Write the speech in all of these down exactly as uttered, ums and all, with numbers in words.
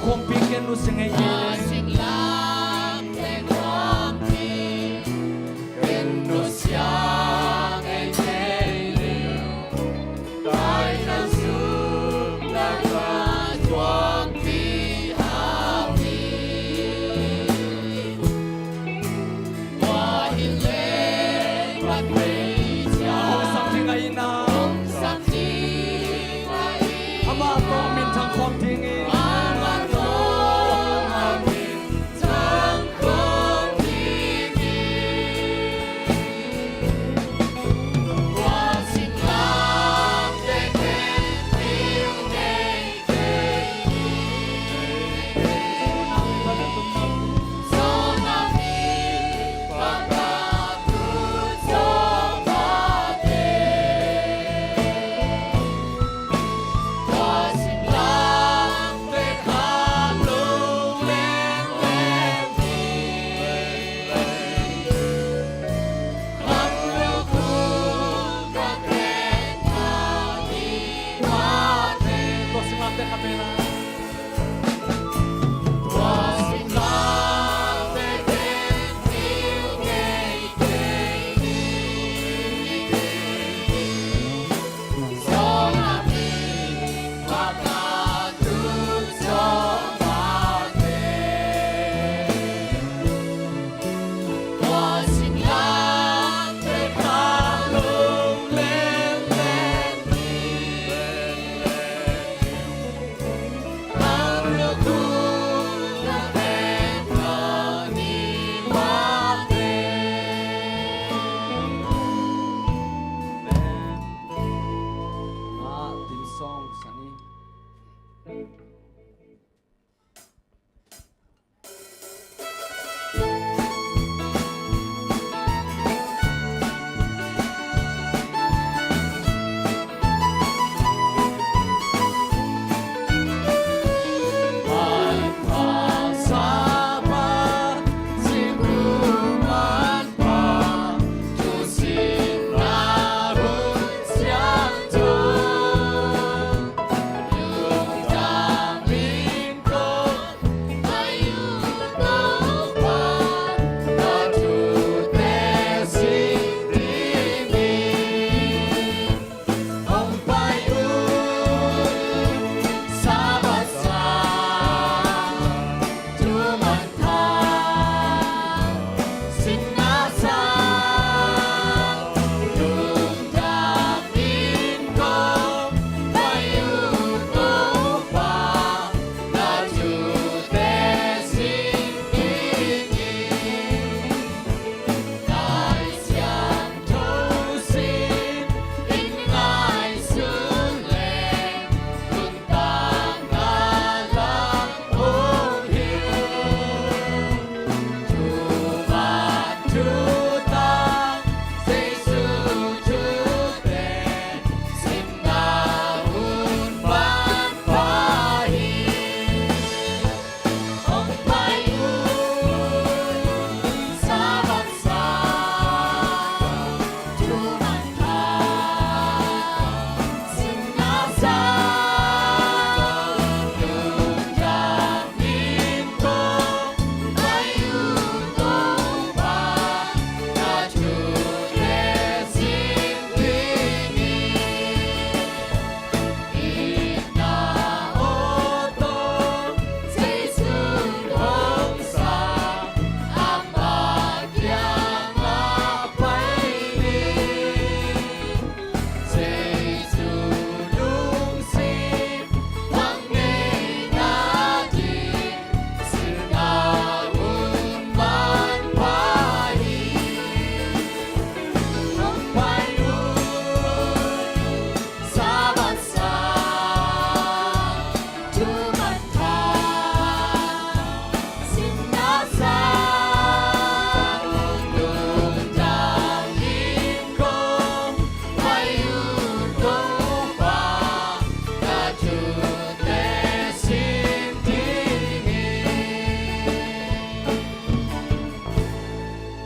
Khuampi ken nusia ngei kei le. Hong sak ding ahihna, amah tawh minthang khawm ding hi.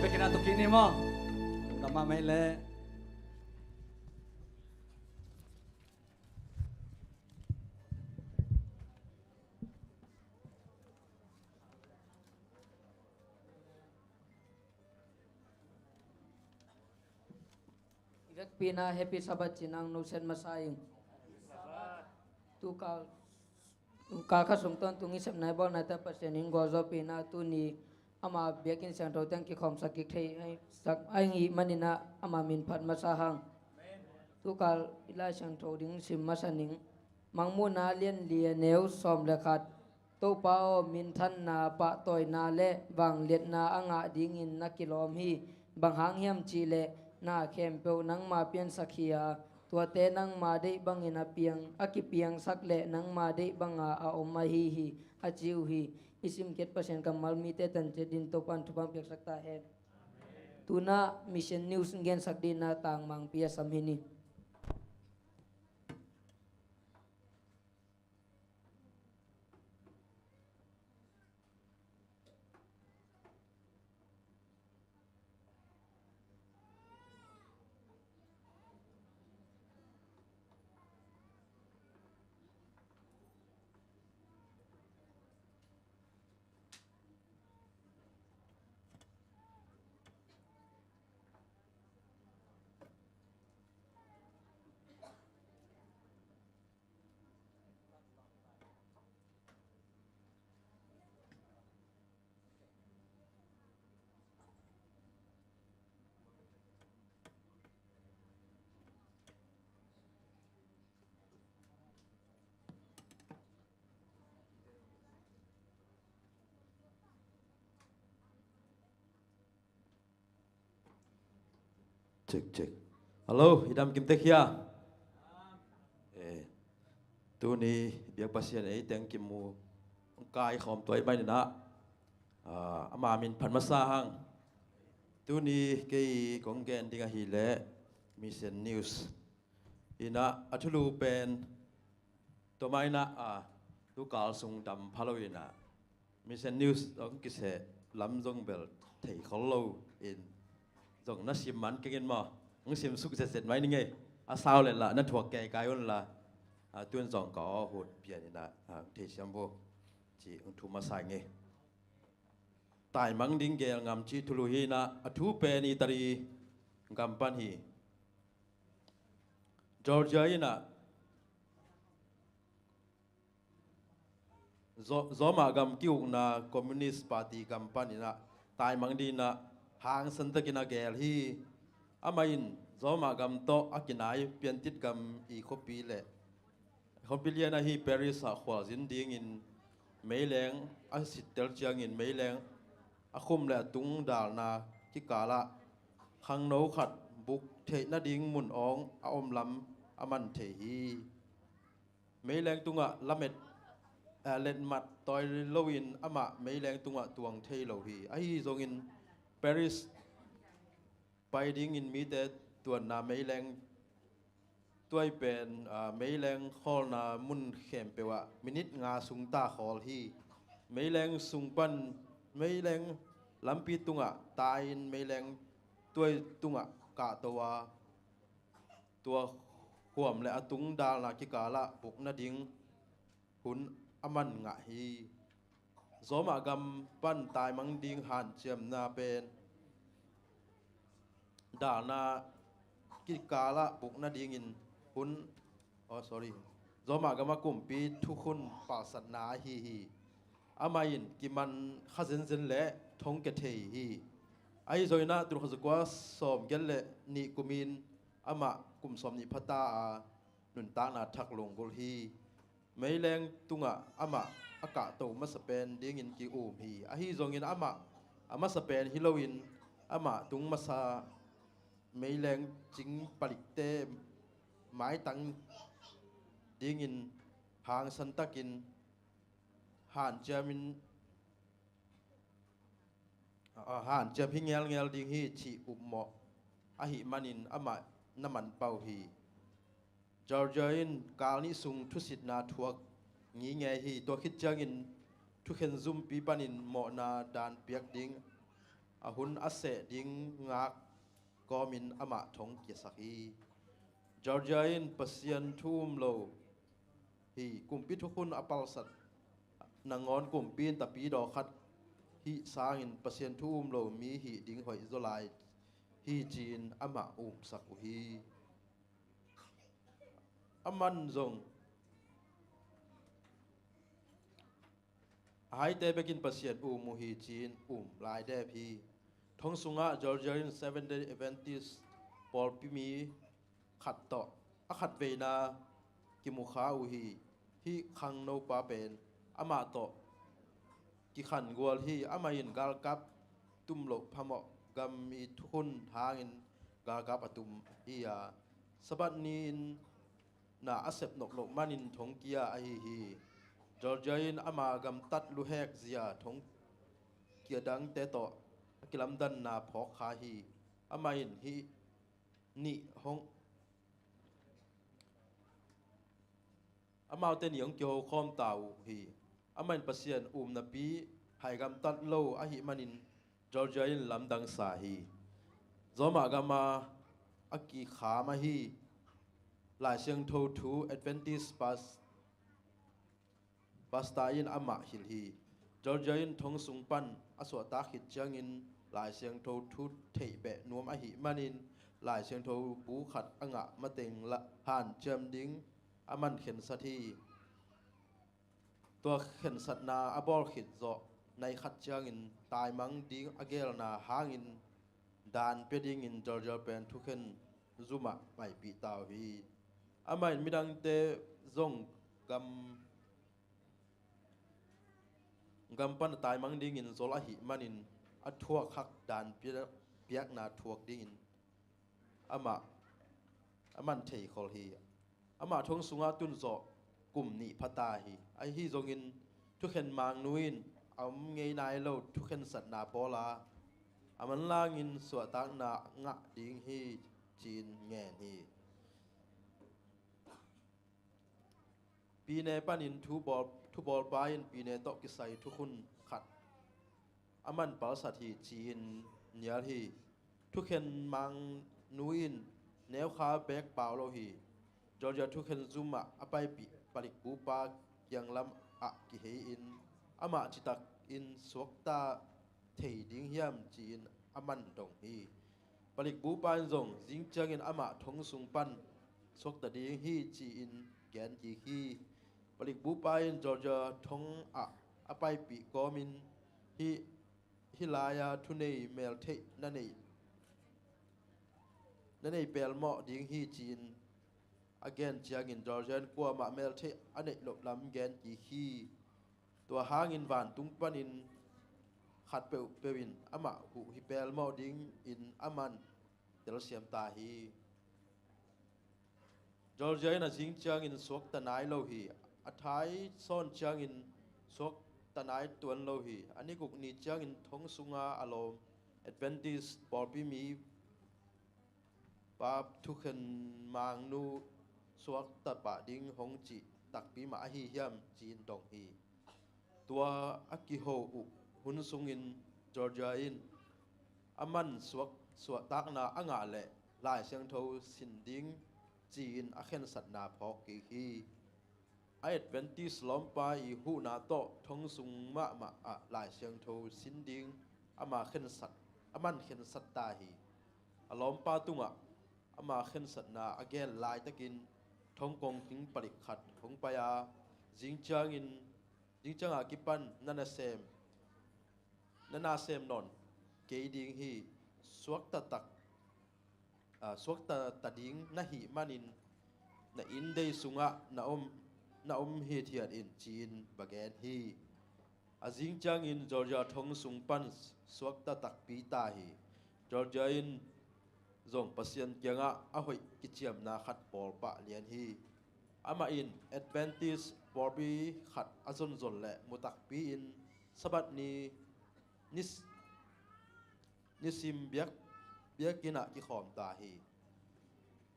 Bekina tu kini mo. Tama mai le. Pina Happy Sabbath ci-in ang nusiat masa ing. Tukal, tukal kha sung tawntung i sepna i bawlnate Pasian in gualzawhpihna tuni ama biakinn siangtho teng kikhawmsak kik thei sak ahih manin ah ama min phat masa hang. Tukal i Lai Siangtho ding sim masa ning. Mangmuhna lian li a neu sawm le khat. Topa aw, minthanna, pahtawina le vangliatna a ngah dingin na kilawm hi. Bang hang hiam cihleh na khempeuh nangma piansak hi a, tuate nangma deih bangin a piang, a kipiangsak le nangma deih banga a om ahi hi, a ci uh hi. I simkhiat Pasian kammal mite tanciat dingin Topa'n thupha piaksak ta hen. Tuna Mission News gensak dingin tangmangpi a sam hi ni. Check, check. Hello, i dam kim tek hia? Eh, tuni biak Pasian ei teng kimu kai khawm tuai mai nina. Ah, ama min phat masa hang. Tuni kei kong gen ding ahileh Mission News. Ina a thulu pen tua mai ina a tukal sung dam pha lo ina Mission News hong kiseh lam zong bel thei khol lo in zong na sim man keng in maw? Hong sim suk zetzet mai ni ngei. A sau le la na thuak kei kai un la. A tun zong ka aw hut pian ina a thei siam bo ci hong thu masa ngei. Taimang ding gel ngam ci thulu hi ina a thu pen Italy gam pan hi. Georgia ina Zo-, Zoma gam kiukna Communist Party gam panin ah taimang dingin ah hangsan takin a gel hi. Amah in Zoma gam tawh a kinai piantit gam i khuapi le khuapi lian ahi Paris ah khualzin dingin meileng a sittel ciangin meileng a khum le a tung dalna kikalah khangno khat buk theih nading mun awng a om lam a man thei hi. Meileng tungah lamet, eh, letmat tawi loin amah meileng tungah tuang thei lo hi. Ahi zongin Paris pai dingin mite tuanna meileng tuai pen, ah, meileng khawlna mun khempeuh ah minit nga sung ta khawl hi. Meileng sung pan meileng lampi tungah tai-in meileng tuai tungah kahto a tua khuam le a tung dalna kikalah buk nading hun a man ngah hi. Zoma gam pan taimang ding hanciamna pen dalna kikalah buk nadingin hun, oh, sorry, Zoma gam a kumpi thukhun palsatna ahi hi. Amah in kiman kha zenzen le thongkia thei hi. Ahi zongin ah tulkhat zakua sawmgiat le nih kumin amah kum sawmnih phata a nuntakna thak lunggulh hi. Meileng tungah amah a kahto masa pen dingin ki-um hi. Ahi zongin amah a masa pen hi loin amah tung masa meileng cing palikte maitang dingin hangsan takin hanciamin, ah, hanciam hi ngelngel ding hi cih upmawh ahih manin amah na manpau hi. Georgia in kal nih sung thusitna thuak ngingei hi. Tua khit ciangin thukhen zumpi panin mawhna dan piak ding a hun a seh ding ngak kawmin amah thongkiasak hi. Georgia in Pasian thu um lo hi. Kumpi thukhun a palsat nangawn kumpi in tapidaw khat hih sangin Pasian thu um lo mi hih ding hoih zaw lai hi ci-in amah umsak uh hi. Aman zong a haite bekin Pasian um uh hi ci-in um laidep hi. Thong sungah Georgia in Seventh Day Adventist pawlpi mi khat tawh a khatveina kimukha uh hi. Hih khangnopa pen amah tawh kikhangual hi. Amah in galkap tum loh phamawh gam i thukhun hangin galkap a tum hi a, Sabbath ni-in na a sep nop loh manin thongkia ahi hi. Georgia in ama gamtat luhek zia thongkia dangte tawh a kilamdanna phawk kha hi. Amah in hih nih hong amaute nih hong kiho khawm ta uh hi. Amah in Pasian um napi hai gamtat lo ahih manin Georgia in lamdang sa hi. Zawmah gama a kikham ahi Lai Siangtho thu Adventist pas Pastor in amah hilh hi. Georgia in thong sung pan a suahtak khit ciangin Lai Siangtho thu theih beh nuam ahih manin Lai Siangtho bu khat a ngah mateng la hanciam ding a man khensat hi. Tua khensatna a bawl khit zawh nai khat ciangin taimang ding a gelna hangin dan pia dingin Georgia pen thukhen zumah paipih ta uh hi. Amah in midangte zong gam gam pan a taimang dingin zol ahih manin a thuak hak dan pia-, piakna thuak dingin amah a man thei khol hi. Amah thong sungah tun zawh kum nih pha ta hi. Ahi zongin thukhen mangnu in a om ngei nai lo thukhensatna bawl a, a manlangin suahtakna ngah ding hi ci-in ngen hi. Pine panin thubawl, thubawlpa in pine tawh kisai thukhun khat a man palsat hi ci-in nial hi. Thukhen mangnu in neukha beek pau lo hi. Georgia thukhen zumah a paipih palikbupa kianglam ah kihei-in amah citakin suakta thei ding hiam ci-in a man dong hi. Palikbupa in zong zing ciangin amah thong sung pan suakta ding hi ci-in gen kik hi. Palikbupa in Georgia thong ah a paipih kawmin hih, hih lai-a thunei meltheih na nei, na nei pelmawh ding hi ci-in a gen ciangin Georgia in kuamah meltheih a neih loh lam gen kik hi. Tua hangin vantung panin khat peuhpeuh in amah huh hi pelmawh dingin a man telsiam ta hi. Georgia in a zing ciangin suakta nai lo hi. A thai sawn ciangin suakta nai tuan lo hi. A ni guk ni ciangin thong sunga a lawm Adventist pawlpi mi pa thukhen mangnu suakta pah ding hong cih takpi mah ahi hiam ci-in dong hi. Tua a kiho uh hun sungin Georgia in a man suak, suahtakna a ngah leh Lai Siangtho sin ding ci-in a khensatna phawk kik hi. A Adventist lawmpa i huhna tawh thong sung mahmah ah Lai Siangtho sin ding ama khensat, a man khensat ta hi. A lawmpa tungah ama khensatna a gen laitakin thong kongting palik khat hong pai a, zing ciangin, zing cianga kipan na nasem, na nasem nawn kei ding hi. Suakta tak, ah, suakta ta ding na hih manin na inndei sungah na om, na om hithiat in ci-in va gen hi. A zing ciangin Georgia thong sung pan suakta takpi ta hi. Georgia in zong Pasian kiangah a hoih kiciamna khat bawl pah lian hi. Amah in Adventist pawlpi khat a zonzon leh mu takpi in Sabbath ni, ni, nisim biak, biakinn ah kikhawm ta hi.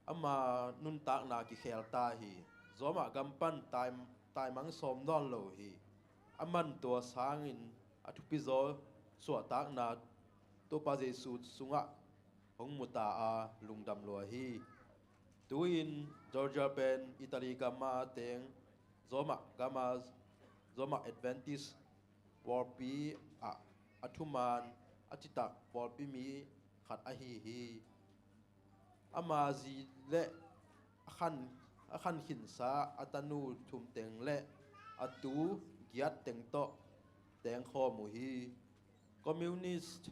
Ama nuntakna kikhel ta hi. Zawmah gam pan tai, taimang sawm nawn lo hi. A man tua sangin a thupizaw suahtakna Topa Jesu sungah hong mu ta a lungdam lua hi. Tu-in Georgia pen Italy gama teng, Zawmah gama, Zawmah Adventist pawlpi ah a thuman a citak pawlpi mi khat ahi hi. Ama zi le a khan a khan khinsa a tanu thum teng le a tu giat teng tawh tengkhawm uh hi. Communist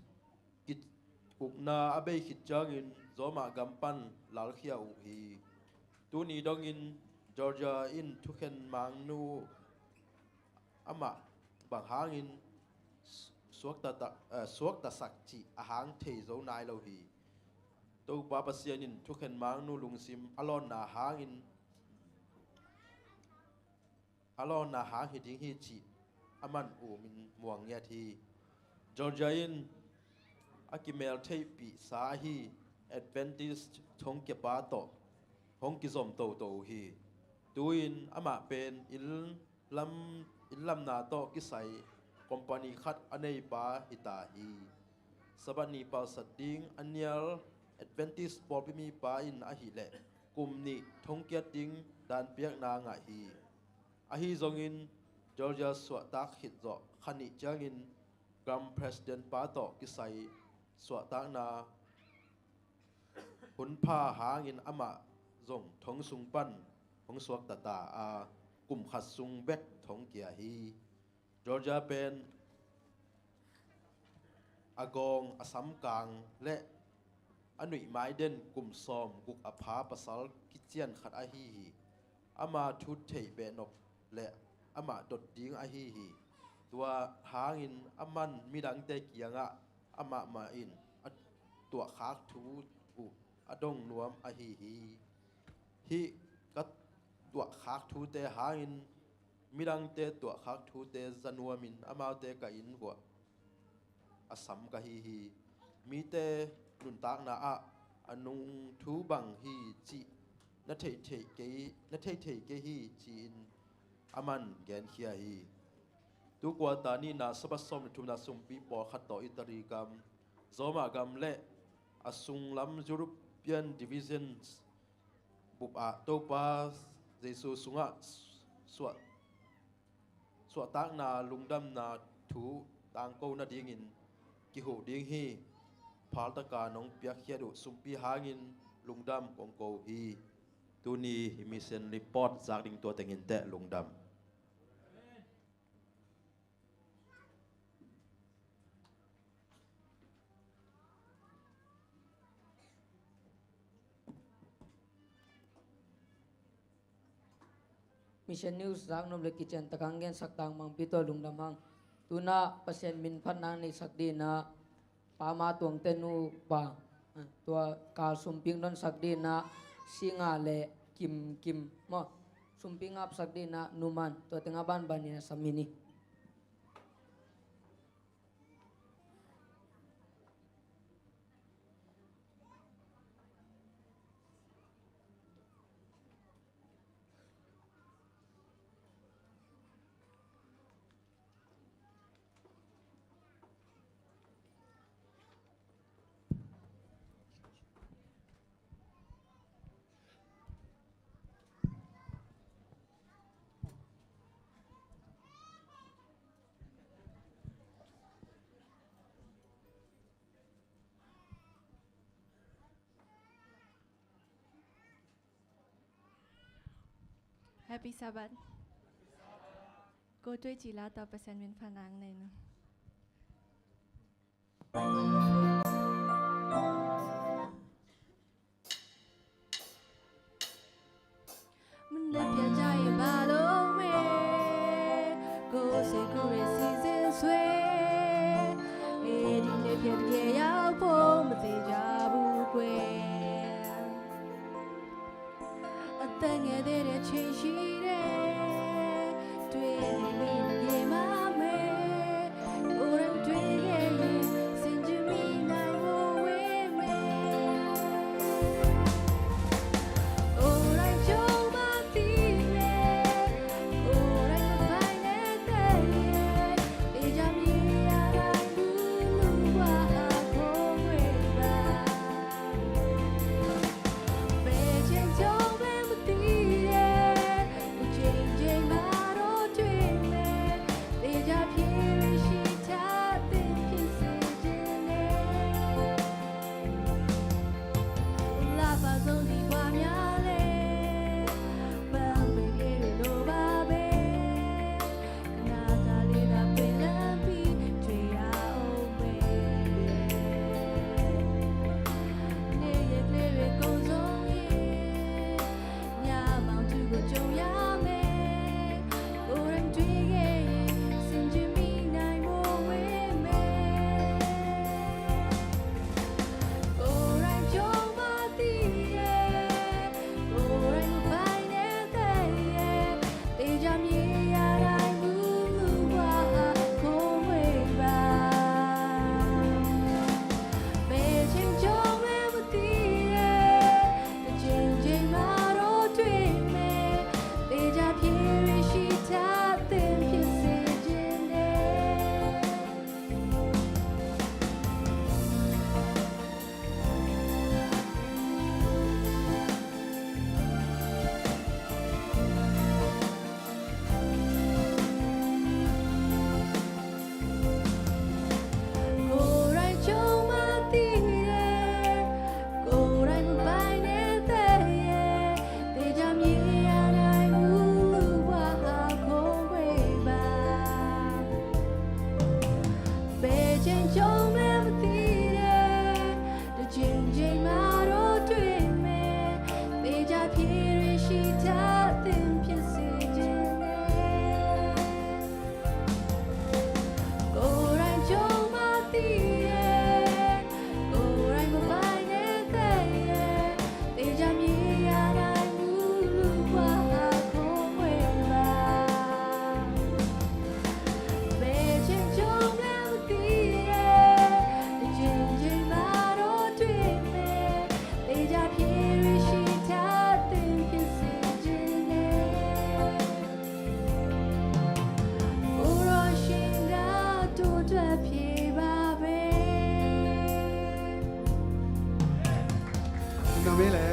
ki-ukna a bei khit ciangin Roma gam pan lalkhia uh hi. Tuni dongin Georgia in thukhen mangnu amah bang hangin suakta, eh, suaktasak cih a hang thei zo nai lo hi. Topa Pasian in thukhen mangnu lungsim a lawnna hangin a lawnna hang hi ding hi cih a man umin muang ngiat hi. Georgia in a kimel theihpihsa ahi Adventist thongkiapa tawh hong kizom toto uh hi. Tu-in amah pen inn lam, inn lamna tawh kisai company khat a neipa hita hi. Sabbath ni palsat ding a nial Adventist pawlpi mipa in ahileh kum nih thongkiat ding danpiakna ngah hi. Ahi zongin Georgia suahtak khit zawh kha nih ciangin gam president pa tawh kisai suahtakna hunpha hangin amah zong thong sung pan hong suakta ta a, kum khat sung bek thongkia hi. Georgia pen a gawng, a samkang le a nuihmai den kum sawm guk a pha pasal kician khat ahi hi. Ama thu theih behnop le amah dot ding ahi hi. Tua hangin a man midangte kiangah amah mah in a tuahkhak thu uh a dong nuam ahi hi. Hih ka tuahkhak thute hangin midangte tuahkhak thute za nuamin amaute ka inn vuah a sam ka hi hi. Mite nuntakna ah a nung thu bang hi cih na theih theih kei, na theih theih kei hi ci-in a man genkhia hi. Tu kuata nihna Sabbath sawm le thumna sumpi pawlkhat tawh Italy gam, Roma gam le a sunglam European Divisions bup ah Topa Jesu sungah suah, suahtakna lungdamna thu tangko nadingin kihuh ding hi. Phaltaka nong piakkhiat uh sumpi hangin lungdam kong ko hi. Tuni mission report zak ding tua tengin teh lungdam. Mission News zaknop le kician tak hang gensak tang mangpi tawh lungdam hang. Tuna Pasian min phatna neihsak dina Pama Tuangte nu pa, eh, tua kal sumping donsak dina Singa le Kim Kim maw, sumping apsak dina Numan, tua tenga banban ina samin hi. Happy Sabbath. Ko tuai cila tawh Pasian min phatna ang nei nu. Muna pia jai ba lo me, ko se kure si zen swe. E di ne pia pia yao po, ma te ja bu kwe. A tang e de de che shi de. Twe ni mi ye ma me. Oran twe ye ye, sin ju mi Ngam ei leh.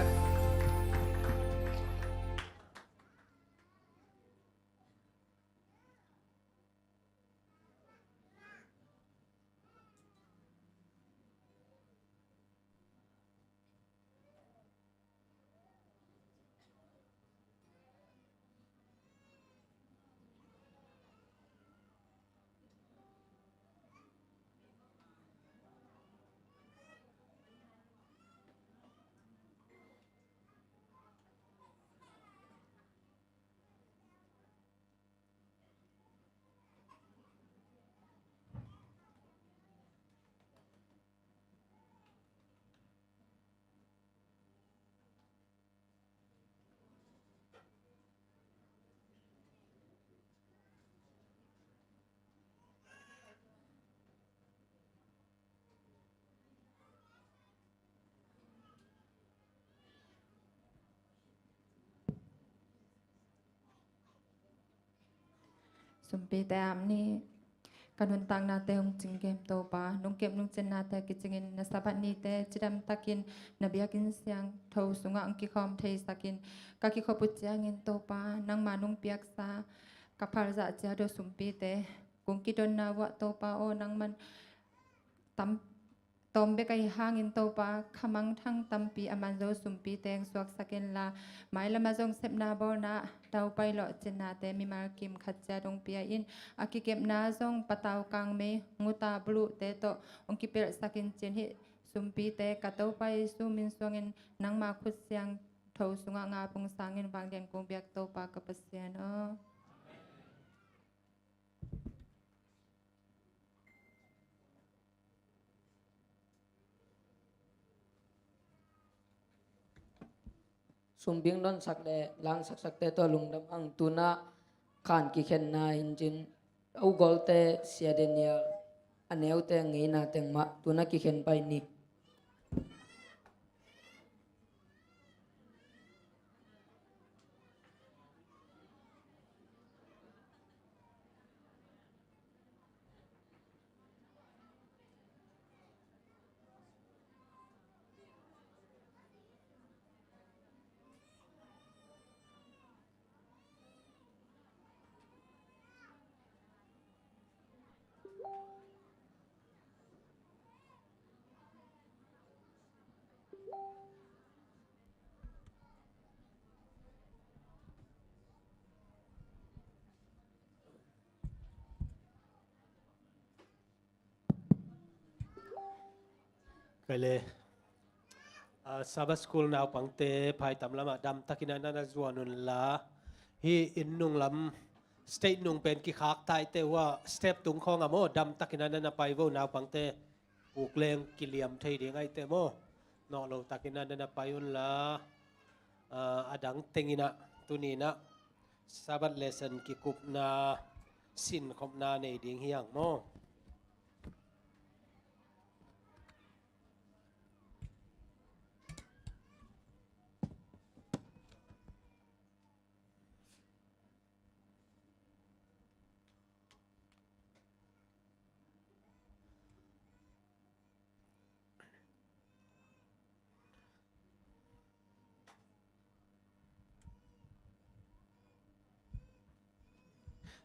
Sumpite ap ni. Ka nuntaknate hong cingkem Topa, nong kep nong cinnate kicingin na Sabbath nite cidam takin na biakinn siangtho sungah hong kikhawm theisakin, ka kikhop uh ciangin Topa, nangma nong piaksa ka phalzah ciat uh sumpite kong kidonna uh ah Topa aw, nangman tam tawm bek ahih hangin Topa, khamangthang tampi a man zo sumpite hong suaksak inla, mailamah zong sepna bawlna daupai lawhcinnate mimal kim khat ciat hong pia in, a kikepna zong patau kangmei nguta buluhte tawh hong kipelhsak in cin hih sumpite ka Topa Jesu min suangin nangma khut siangtho sungah ngap hong sangin vanglian kong biak Topa ka Pasian aw. Sumbing nonsak le langsaksakte tawh lungdam ang. Tunah khan kikhenna in cin, a u golte Sia Daniel, a neute ngeina teng mah tunah kikhen pai ni. Kei le, ah, Sabbath School naupangte phaitam lamah damtakin a na na zuan unla, hih inn nung lam stage nung pen kikhak taite uh ah step tung khawng a maw, damtakin a na na pai vo naupangte. Puk leng kiliam thei ding ahihte maw, nawh lo takin a na na pai unla, ah, a dang tengin ah tuni in ah Sabbath lesson kikupna sinkhopna nei ding hi hang maw.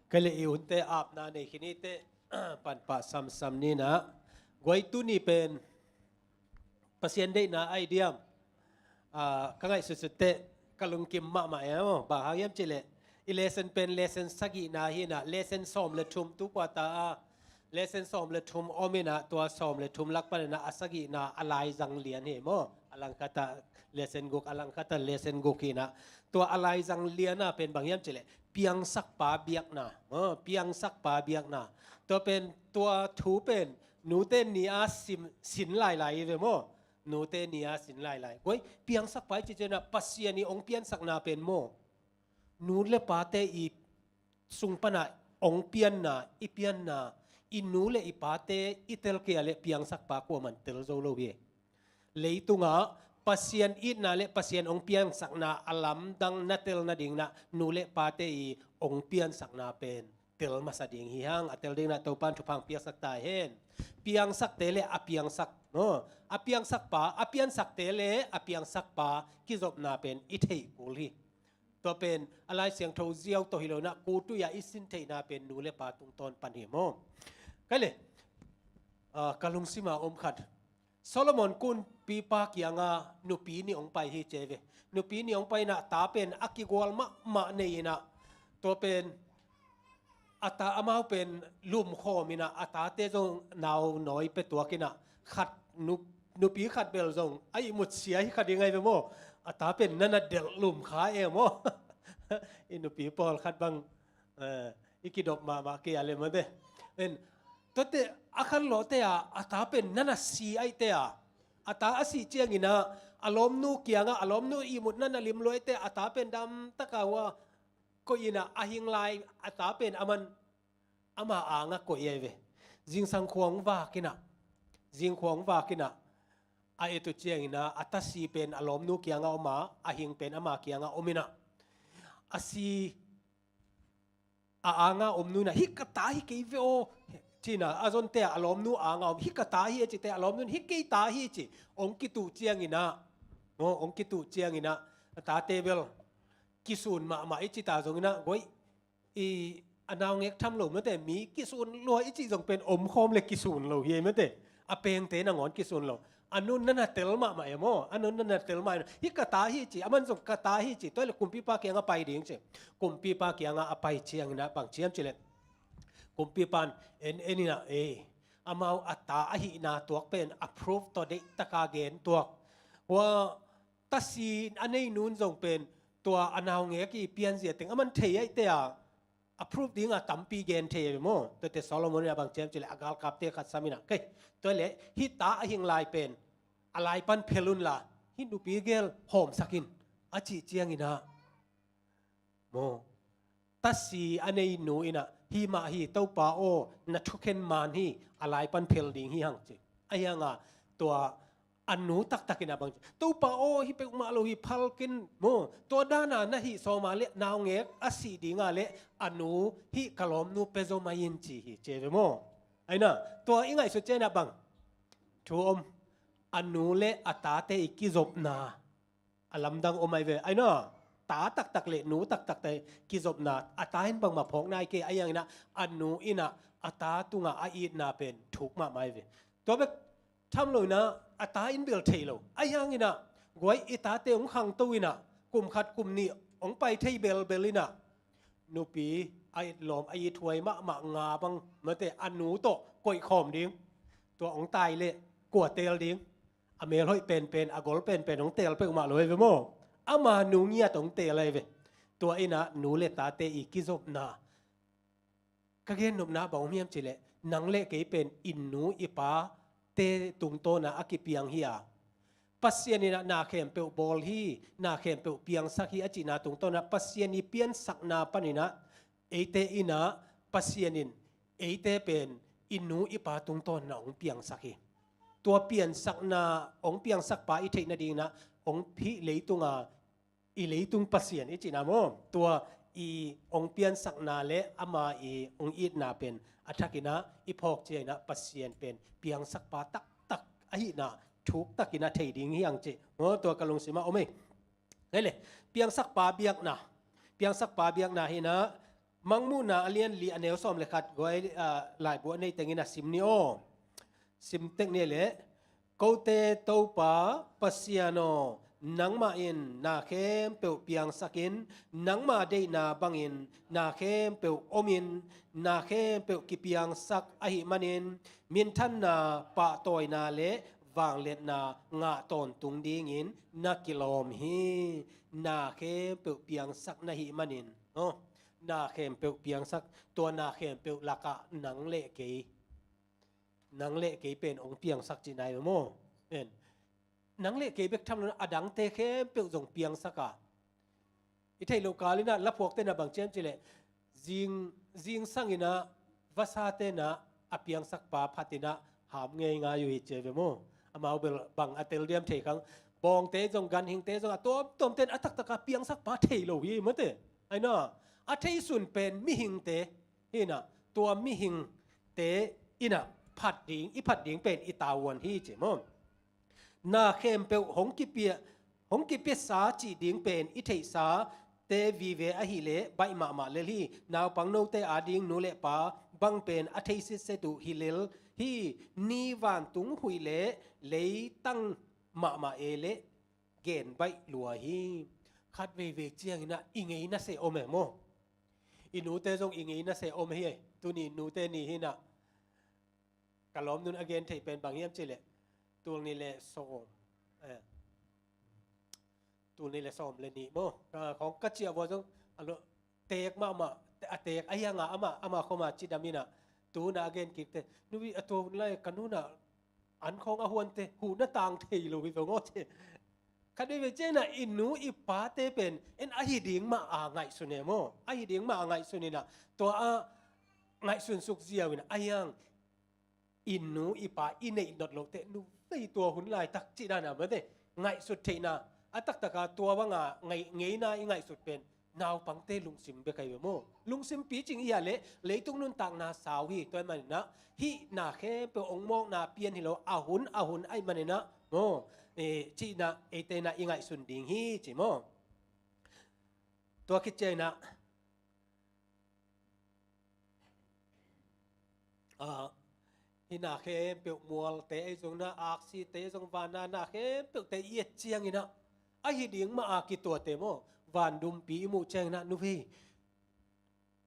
Kei le i unte apna nei khin i teh, panpah samsam ni in ah. Guai, tuni pen Pasian deihna ai diam? Ah, ka ngaihsutsut teh ka lungkim mahmah e maw. Bang hang hiam cih leh i lesson pen lesson sagihna hi in ah, lesson sawm le thum tu pua ta a, lesson sawm le thum om in ah, tua sawm le thum lak pan in ah a sagihna a laizang lian hi maw. A langkhat ah lesson guk, a langkhat ah lesson guk hi in ah, tua a laizang lian ah pen bang hiam cih leh piangsakpa biakna, ah, piangsakpa biakna. Tua pen, tua thu pen nute ni a sim, sin lailai hi ve maw. Nute ni a sin lailai. Guai, piangsakpa i cih ciangin ah Pasian i hong piansakna pen maw, nu le pate i sung pan ah hong pianna, i pianna, i nu le i pate i tel kei a leh piangsakpa kuaman tel zo lo hi. Leitungah Pasian itna le Pasian hong piangsakna a lamdang na tel nading in ah nu le pate i hong piansakna pen tel masa ding hi hang, a tel ding na Topan thupha piaksak ta hen. Piangsakte le a piangsak, no? A piangsakpa, a piansakte le a piangsakpa kizopna pen i theih kul hi. Tua pen a Lai Siangtho ziau tawh hi lo na, kutui a i sin theihna pen nu le pa tungtawn pan hi maw? Kai le, ah, ka lungsima om khat. Solomon kumpipa kianga nupi nih hong pai hi ci ve. Nupi nih hong pai na, ta pen a kigual mahmah nei ina, tua pen a ta, amau pen lumkhawm ina, a tate zong nau nawi pe tuak ina, khat nu, nupi khat bel zong a ihmut sia hi kha ding ai ve maw? A ta pen nana delh lum kha e maw? I nupi pawlkhat bang, eh, i kidop mahmah kei a le mate. En, tuate a khan lawhte a, a ta pen nana si aihte a, a ta a sih ciangina a lawmnu kianga, a lawmnu ihmut nana lim luaite, a ta pen damtaka hua koih ina a hing lai, a ta pen aman ama anga koih ai ve. Zingsang khuang vakina, zingkhuang vakina, a etu ciangina a ta si pen a lawmnu kianga oma, a hing pen ama kianga omina, a si a anga om nu ina, "Hi ka ta hi kei ve aw," cina, a zonte a lawmnu anga om, "Hi ka ta hi," a cite, a lawmnu in, "Hi kei ta hi," ci. Ong kitu ciangina, no, ong kitu ciangina, a tate bel kisun mahmah i cita zongina, goi i a naungek tham lo mate, mi kisun lua i cih zong pen omkhawm le kisun lo hi mate. A pengte nangawn kisun lo. A nun nana tel mahmah e maw? A nun nana tel mah e. "Hi ka ta hi," ci, aman zong "Ka ta hi," ci. Tua le kumpipa kianga pai ding ci. Kumpipa kianga a pai ciangina bang ciam ci le, kumpipan en en ina, e, amau a ta ahihna tuak pen a proof tawh deihtaka gen tuak. Hua ta si a nei nun zong pen tua a naungek i pianzia teng aman thei aihte a, a proof dinga tampi gen thei ai ve maw? Tuate Solomon in a bang ciam ci le, a galkapte khat sam ina, "Kei, tua le, hi ta a hing lai pen a lai pan phel unla, hi nupi gel hawmsak in," a cih ciangina, maw, ta si a nei nu ina, "Hi mah hi, Topa aw, na thukhen man hi, a lai pan phel ding hi hang," ci. A hianga tua a nu taktakin a bang ci, "Topa aw, hi peuhmah lo hi, phalkin maw, tua dana na hih sawma le naungek a sih dinga le a nu hih ka lawmnu pe zo mai in," ci hi ci ve maw? Aina, tua i ngaihsut ciangina bang thu om? A nu le a tate i kizopna a lamdang om ai ve. Aina, ta taktak le nu taktakte kizopna, a ta in bangmah phawk nai kei, a hiangina a nu ina a ta tunga a itna pen thuk mahmah ai ve. Tua bek tham lo ina, a ta in bel thei lo. A hiangina, guai i tate hong khangto ina, kum khat kum nih hong pai thei belbel ina, nupi a it lawm, a it huai mahmah nga bang mate, a nu tawh koihkhawm ding. Tua hong tai le kua teel ding? A melhoih penpen, a gol penpen hong teel peuhmah lo ai ve maw? Ama nu ngiat hong teel ai ve. Tua ina nu le tate i kizopna, ka gennopna bang om hiam ci le, nang le kei pen i nu i pate tungtawna a kipiang hi a, Pasian ina na khempeuh bawl hi, na khempeuh piangsak hi a cihna tungtawna Pasian i piansakna panina eite ina Pasian in eite pen i nu i pa tungtawna hong piangsak hi. Tua piansakna, hong piangsakpa i theih nadingina hong phih leitunga, i leitung Pasian i cihna maw? Tua i hong piansakna le ama i hong itna pen a thakina i phawk ciangina Pasian pen piangsakpa taktak ahihna thuktakina thei ding hi hang cih maw? Tua ka lungsima om ei. Hei le, piangsakpa biakna, piangsakpa biakna hina, Mangmuhna a lian li a neu sawm le khat, guai, ah, laibu a nei tengin a sim ni aw. Sim tek ni le, Kote Topa Pasian aw, nangmah in na khempeuh piangsakin, nangmah deihna bangin na khempeuh omin, na khempeuh kipiangsak ahih manin, minthanna, pahtawina le vangliatna ngah tawntung dingin na kilawm hi. Na khempeuh piangsak na hih manin, aw, na khempeuh piangsak, tua na khempeuh lakah nang le kei, nang le kei pen hong piangsak cihna hi maw? En. Nang le kei bek tham lo, a dangte khempeuh zong piangsak a. I theih loh kalina laphuakte na bang ciam ci le, zing, zingsangina vasate na a piangsakpa phatina ham ngeingai uh hi ci ve maw? Amau bel bang a tel diam thei khang. Bawngte zong, ganhingte zong, a tuamtuamte in a taktaka piangsakpa thei lo hi mate. Aina, a theisun pen mihingte Hi inah tua mihingte inah phat ding, i phat ding pen i tavuan hi ci maw. Na khempeuh hong kipia, hong kipiasa cih ding pen i theihsa te vive ahileh baih mahmah lel hi. Naupang note ading nu le pa bang pen a thei sitset uh hi lel hi. Ni vantung huih le leitang mahmah e leh gen baih lua hi. Khat veivei cianginah i ngeina se om e maw. I nute zong i ngeina se om hi. Tuni nute ni hi inah ka lawmnun a gen theih pen bang hiam cihleh tul nih le sawm, eh, tul nih le sawm le nih maw. Ka, khawng ka ciah vua zong a lo, teek mahmah, a teek a hianga amah, amah khawma cidam inah tu na a gen kikte. Nubi a tua hun lai ka nunah an khawng a huante huh na tang thei lo hi zong aw ci. Khat veivei cianginah i nu i pate pen en ahi ding mah a ngaihsun e maw. Ahi ding mah a ngaihsun inah tua a ngaihsun suk ziau inah a hiang i nu i pa i neih not loh teh nu vei tua hun laitak cih dana mate ngaihsut theihna a taktaka tua banga ngei, ngeina i ngaihsut pen naupangte lungsim bek ahi ve maw. Lungsim picing i hia leh leitung nuntakna sau hi. Tua ahih maninah hih na khempeuh ong mawkna pian hi lo a hun a hun ahih maninah maw, eh, cihna eite inah i ngaihsun ding hi ci maw. Tua khit cianginah Ah, hih na khempeuh mualte ei zong na aksite ei zong vanna na khempeuhte i et cianginah ahi ding mah a kituate maw. Van dumpi i muh cianginah nu vei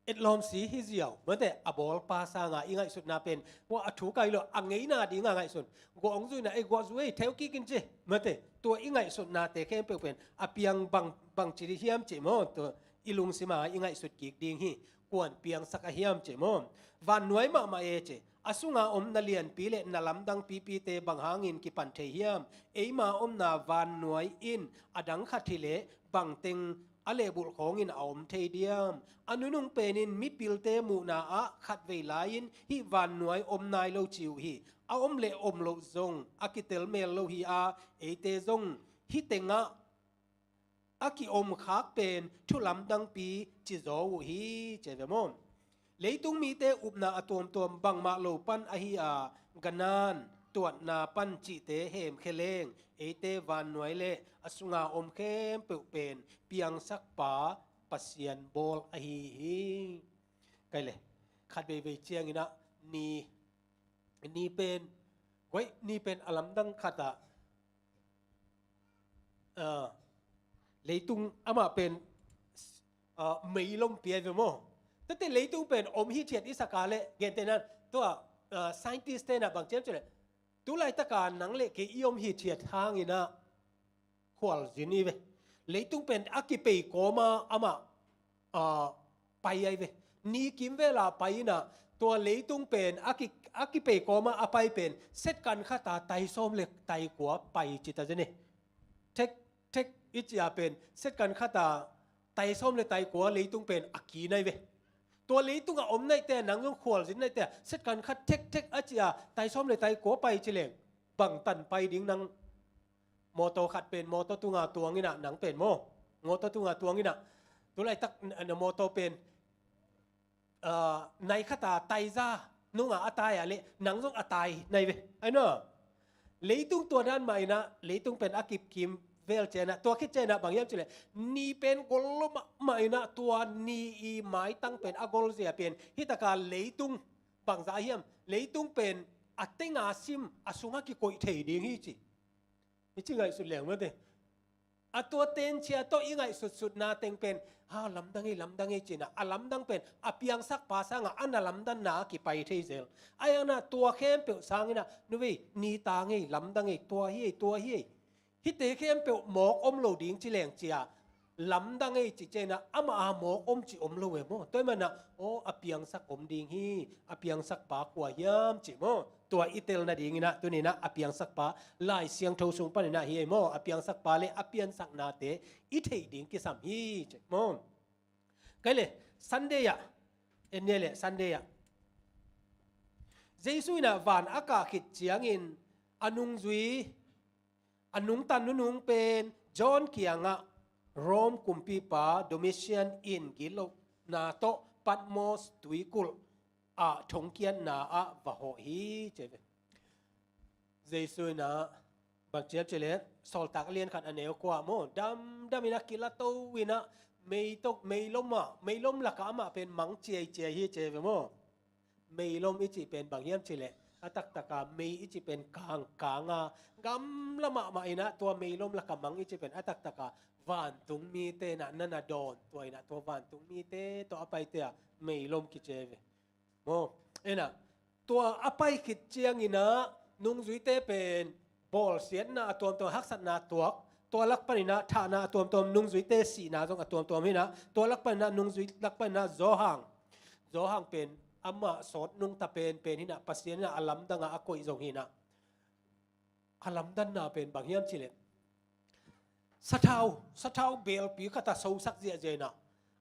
etlawm si hi ziau mate a bawlpa sanga i ngaihsutna pen hua a thu kai lo a ngeina dinga ngaihsun. Guah ong zuina ei guah zu ei theu kikin ci mate tua i ngaihsutnate khempeuh pen a piang bang, bang ci di hiam ci maw. Tua i lungsima i ngaihsut kik ding hi. Kuan piangsak a hiam ci maw. Vannuai mahmah e ci. A sunga om na lianpi le na lamdang pipite bang hangin kipan thei hiam. Eima omna vannuai in a dang khat hileh bangteng a lehbulh khawngin a om thei diam. A nunung penin mipilte muhna ah khat vei lai-in hih vannuai om nai lo ci uh hi. A om le om loh zong a kitel mel lo hi a eite zong hih tengah a kiom khak pen thu lamdangpi ci zaw uh hi ci ve maw. Leitung mite upna a tuamtuam bangmah lo pan ahi a ganan tuatna pan cihte hemkhia leng eite vannuai le a sunga om khempeuh pen piangsakpa Pasian bawl ahi hi. Kai le khat veivei cianginah ni, ni pen guai ni pen a lamdang khatah ah, leitung amah pen ah, meilom piai ve maw. Tete leitung pen om hithiat i saka le gentehnan tua ah, scientist tena bang ciam cule tulaitaka nang le kei i om hithiat hanginah khualzin i ve. Leitung pen a kipei kawma amah ah, pai ai ve. Ni kimvela pai inah tua leitung pen a ki, a kipei kawma a pai pen setkan khata tai sawm le tai kua pai cita zene. Thek, thek i cia pen setkan khata tai sawm le tai kua leitung pen a ki nai ve. Tua leitunga om naihte nang zong khualzin naihte setkan khat thek, thek a cia tai sawm le tai kua pai ci leng bangtan pai ding nang. Mawtaw khat pen mawtaw tunga tuang inah nang pen maw. Mawtaw tunga tuang inah tulaitak na mawtaw pen ah, nai khata taiza nunga a tai a le nang zong a tai nai ve. Ai no. Leitung tua dan mah inah leitung pen a kipkim vel cianah tua khit cianah bang hiam cile ni pen gol lo mahmah inah tua ni i maitang pen a gol zia pen hitaka leitung bangza hiam leitung pen a tenga sim a sunga kikoih thei ding hi ci. Hi ci ngaihsut leng mate. A tua tenchia tawh i ngaihsutsutna teng pen ha lamdang ei lamdang ei cina a lamdang pen a piangsakpa sanga a na lamdanna a kipai thei zel. A iangna tua khempeuh sanginah nuvei ni tang ei lamdang ei tua hi ei tua hi ei. Hite khempeuh mawk om lo ding ci leng cia lamdang ei ci cena ama a mawk om ci om lo e maw. Tua i mana aw a piangsak om ding hi. A piangsakpa kua hiam ci maw. Tua i tel nadinginah tuninah a piangsakpa Lai Siangtho sung paninah hi ei maw. A piangsakpa le a piansaknate i theih ding kisam hi ci maw. Kai le Sunday ah en nia le Sunday ah Jesu inah van a kah khit ciangin a nungzui a nungtan nunung pen John kiangah Rome kumpipa Domitian in gitlohna tawh Patmos tuikulh ah thongkiatna ah va hawh hi ci ve. Jesu in ah bang ci hiam cih leh Sawltak a lian khat a neu kua maw, damdam in ah kilato in ah mei tawh, meilom ah, meilom lakah amah pen mang ciaiciai hi ci ve maw. Meilom i cih pen bang hiam cih leh a taktak a mei i cih pen kangkang a gamla mahmah in ah tua meilom lakah mang i cih pen a taktak a vantung mite in ah na na dawn tua in ah tua vantung mite tawh a paite ah meilom kici ve. Maw, in ah tua a pai khit ciangin ah nungzuite pen bawlsiatna a tuamtuam, haksatna tuak, tua lak panin ah thahna a tuamtuam, nungzuite sihna zong a tuamtuam hi in ah, tua lak panin ah nungzui lak panin ah Johan, Johan pen amah sawt nungta penpen hi in ah, Pasian in ah a lamdang ah a koih zong hi in ah, a lamdanna pen bang hiam cih leh sathau, sathau belpi khat a sosak ziahziah in ah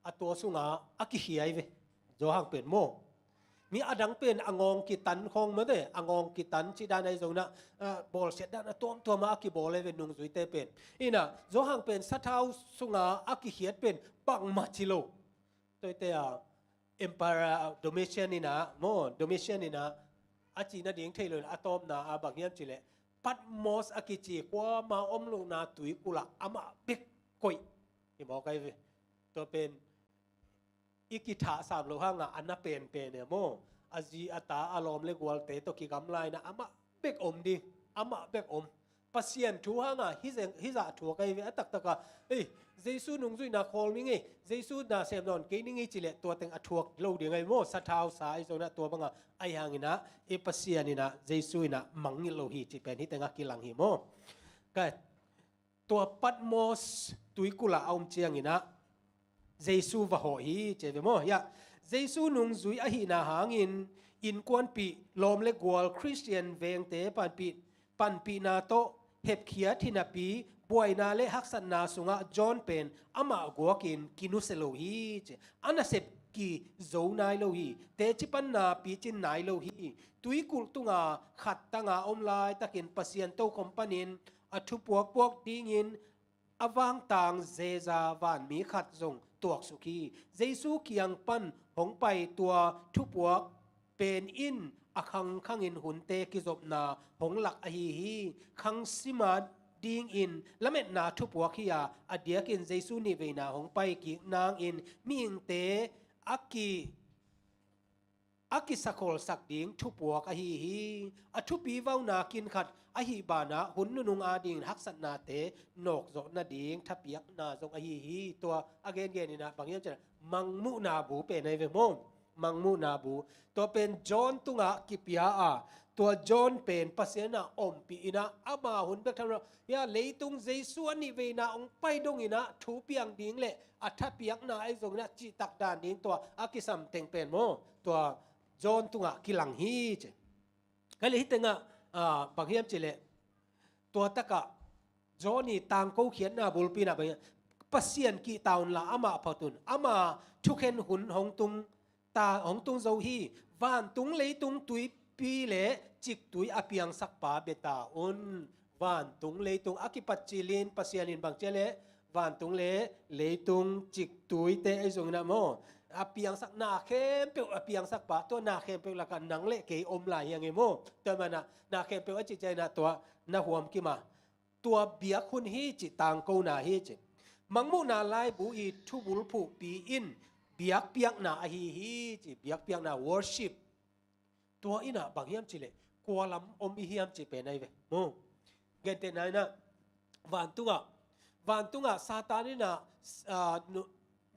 a tua sungah a kikhia hi ve. Johan pen maw, mi a dang pen a ngawng kitan khawng mate, a ngawng kitan cih dan ahi zongin ah, ah, bawlsiat dan a tuamtuam ah a kibawl hi ve nungzuite pen. In ah Johan pen sathau sungah a kikhiat pen bangmah ci lo. Tuate ah Emperor Domitian in ah maw, Domitian in ah a cih nading thei lo in a tawpna ah bang hiam cih leh Patmos a kici kuama om lohna tuikulh ah amah bek koih hi mawk ahi ve. Tua pen i kithahsam loh hangah a na penpen e maw, a zi a ta a lawm le gualte tawh kigamla in ah amah bek om ding, amah bek om. Pasian thu hangah hizeng, hizah thuak ahi ve a taktak a. Ei, Jesu nungzuihna khawl ning ei, Jesu na sem nawn kei ning ei cih leh tua teng a thuak lo ding ahi maw, sathau sa ahi zongin ah tua bangah ahi hangin ah i Pasian in ah Jesu in ah mangngilh lo hi cih pen hi tengah kilang hi maw. Ka, tua Patmos tuikulh ah a om ciangin ah Jesu va hawh hi ci ve maw. Hiah Jesu nungzui ahihna hangin innkuanpih, lawm le gual, Khristian vengte panpih, panpihna tawh hepkhiat hi napi buaina le haksatna sungah John pen amah guakin kinusia lo hi ci. A nasep kizo nai lo hi. Teci panna picin nai lo hi. Tuikulh tunga khat tanga om laitakin Pasian tokhom panin a thupuak puak dingin a vangtang zeza vanmi khat zong tuaksuk hi. Jesu kiang pan hong pai tua thupuak pen in a khangkhangin hunte kizopna hong lak ahi hi. Khang sima dingin lametna thupuak hi-a, a diakin Jesu nihveina hong pai kik nangin mihingte a ki a kisakholsak ding thupuak ahi hi. A thupi vauna kin khat ahih banah hun nunung adingin haksatnate nawkzawh nading thapiakna zong ahi hi. Tua a gengen in ah bang hiam cih leh mangmuhna bu pen ahi ve maw. Mangmuhna bu. Tua pen John tungah kipia a, tua John pen Pasian in ah ompih in ah ama hun bek tham lo. Hiah leitung Jesu a nihveina hong pai dongin ah thu piang ding le a thapiakna ahi zongin ah cihtak dan ding tua a kisam teng pen maw, tua John tungah kilang hi ci. Ka leh hih tengah, ah, bang hiam cih leh tua takah John i tangko khiatna bulpi in ah bang hiam, Pasian kihta unla amah phawt un, ama thukhen hun hong tung ta, hong tung zo hi. Vantung leitung tuipi le ciktui a piangsakpa bia ta un. Vantung leitung a kipat cilin Pasian in bang ci hiam leh vantung le leitung ciktuite ahi zongin ah maw, a piangsak na khempeuh a piangsakpa, tua na khempeuh lakah nang le kei om lai hi ing ei maw. Tua manin ah na khempeuh a cih ciangin ah tua na huam kim a, tua biak hun hi ci, tangkona hi ci. Mangmuhna laibu i thubulphuhpi in biakpiakna ahi hi ci, biakpiakna, worship. Tua in ah bang hiam cih leh kua lam om i hiam cih pen ahi ve maw. Gentehna in ah vantungah, vantungah Satan in ah, ah, nu-,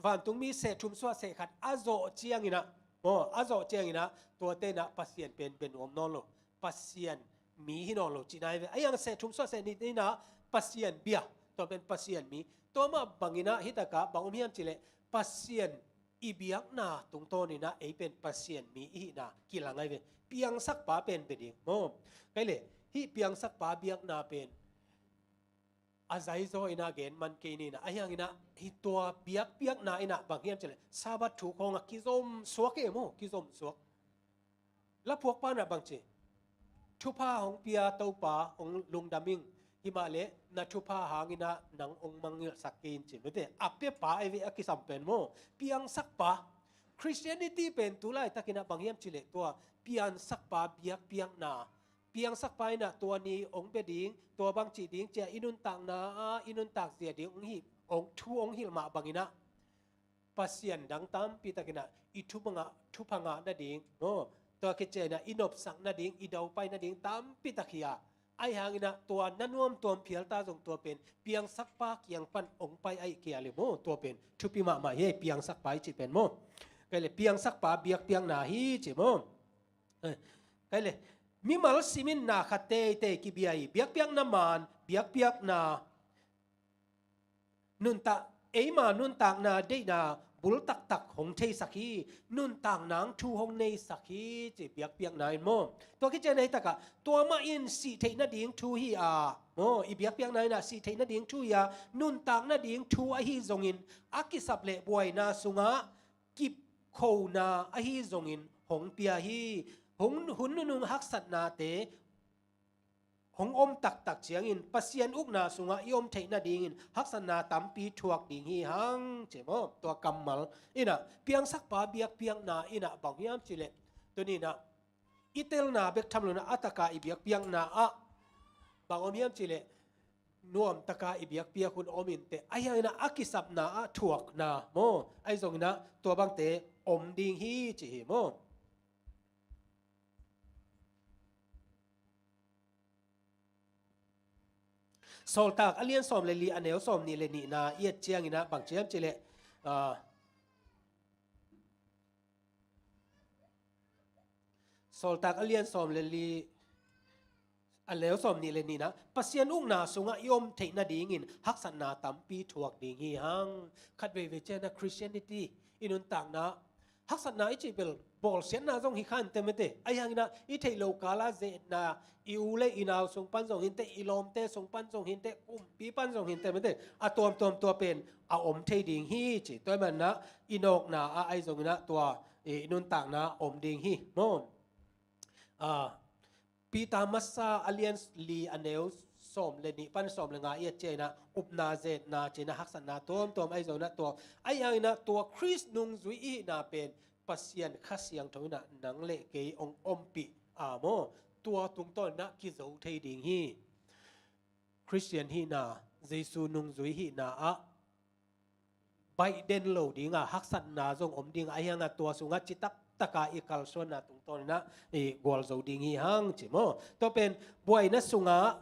vantungmi seh thum suah seh khat a zawh ciangin ah maw, a zawh ciangin ah tuate in ah Pasian pen bia nuam nawn lo, Pasian mi hi nawn lo cihna hi ve. Ahi hang seh thum suah seh nih in ah Pasian bia, tua pen Pasian mi. Tua mah bangin ah hih takah bang om hiam cih leh Pasian i biakna tungtawn in ah ei pen Pasian mi i hihna kilang ahi ve. Piangsakpa pen bia ding maw. Ka leh hih piangsakpa biakna pen a zaizaw in ah gen man kei ni in ah, ahi hangin ah hih tua biakpiakna in ah bang hiam cih leh Sabbath thu khawng ah kizom suak e maw, kizom suak. Laphuakpa in ah bang ci, thupha hong pia Topa hong lungdam ing, himah leh na thupha hangin ah nang hong mangngilhsak kei in ci. Mite, a piapa ahi ve a kisam pen maw. Piangsakpa, Christianity pen tu laitakin ah bang hiam cih leh tua piansakpa biakpiakna, piangsakpa in ah tua ni hong bia ding, tua bang cih ding ci-a i nuntakna ah, i nuntak zia ding hong hi, hong thu hong hilh mah bangin ah Pasian dang tampi takin ah i thupha ngah, thupha ngah nading, maw, tua khit ciangin ah i nopsak nading, i daupai nading tampi tak hi a, ahi hangin ah tua na nuamtuam phial ta zong tua pen piangsakpa kiang pan hong pai ahih kei leh maw, tua pen thupi mahmah hi, piangsakpa i cih pen maw. Kei leh piangsakpa biakpiakna hi ci maw. Eh, kei leh mimal simin na khat teitei kibia hi, biakpiakna man, biakpiakna nuntak, eima nuntakna deihna bul taktak hong theisak hi, nuntak nang thu hong neisak hi ci biakpiakna in maw. Tua khit ciangin ah hih takah tua mah in sih theih nading thu hi a, maw, i biakpiakna in ah sih theih nading thu hi a, nuntak nading thu ahi zongin a kisap leh buaina sungah kipkhona ahi zongin hong pia hi. Hong, hun nunung haksatnate hong om taktak ciangin Pasian ukna sungah i om theih nadingin haksatna tampi thuak ding hi hang ci maw. Tua kammal in ah piangsakpa biakpiakna in ah bang hiam cih leh tuni in ah i telna bek tham lo in ah a taka i biakpiakna ah bang om hiam cih leh nuamtaka i biakpiak hun om inteh, ahi hangin ah a kisapna ah thuakna maw, ahi zongin ah tua bangte om ding hi ci hi maw. Sawltak a lian sawm le li a neu sawm nih le nihna i et ciangin ah bang ci hiam cih leh, ah, Sawltak a lian sawm le li a neu sawm nih le nihna, Pasian ukna sungah i om theih nadingin haksatna tampi thuak ding hi hang. Khat veivei ciangin ah Christianity i nuntakna haksatna i cih bel bawlsiatna zong hi kha inteh mete. Ahi hangin ah i theih loh kal ah ze-etna, i u le i nau sung pan zong hi inteh, i lawmte sung pan zong hi inteh, kumpi pan zong hi inteh mete. A tuamtuam tua pen a om thei ding hi ci. Tua ahih manin ah i nawkna ah ahi zongin ah tua i nuntakna om ding hi maw. Ah, Peter masa a lian li a neu sawm le nih pan sawm le nga i et ciangin ah upna, ze-etna, cihna, haksatna tuamtuam ahi zongin ah tua, ahi hangin ah tua Khrist nungzui i hihna pen Pasian Kha Siangtho in ah nang le kei hong ompih a maw, tua tungtawnin ah kizo thei ding hi. Khristian hihna, Jesu nungzui hihna ah baih den lo ding a, haksatna zong om ding a, ahi hang a tua sungah citak taka i kalsuanna tungtawnin ah i gualzo ding hi hang ci maw. Tua pen buaina sungah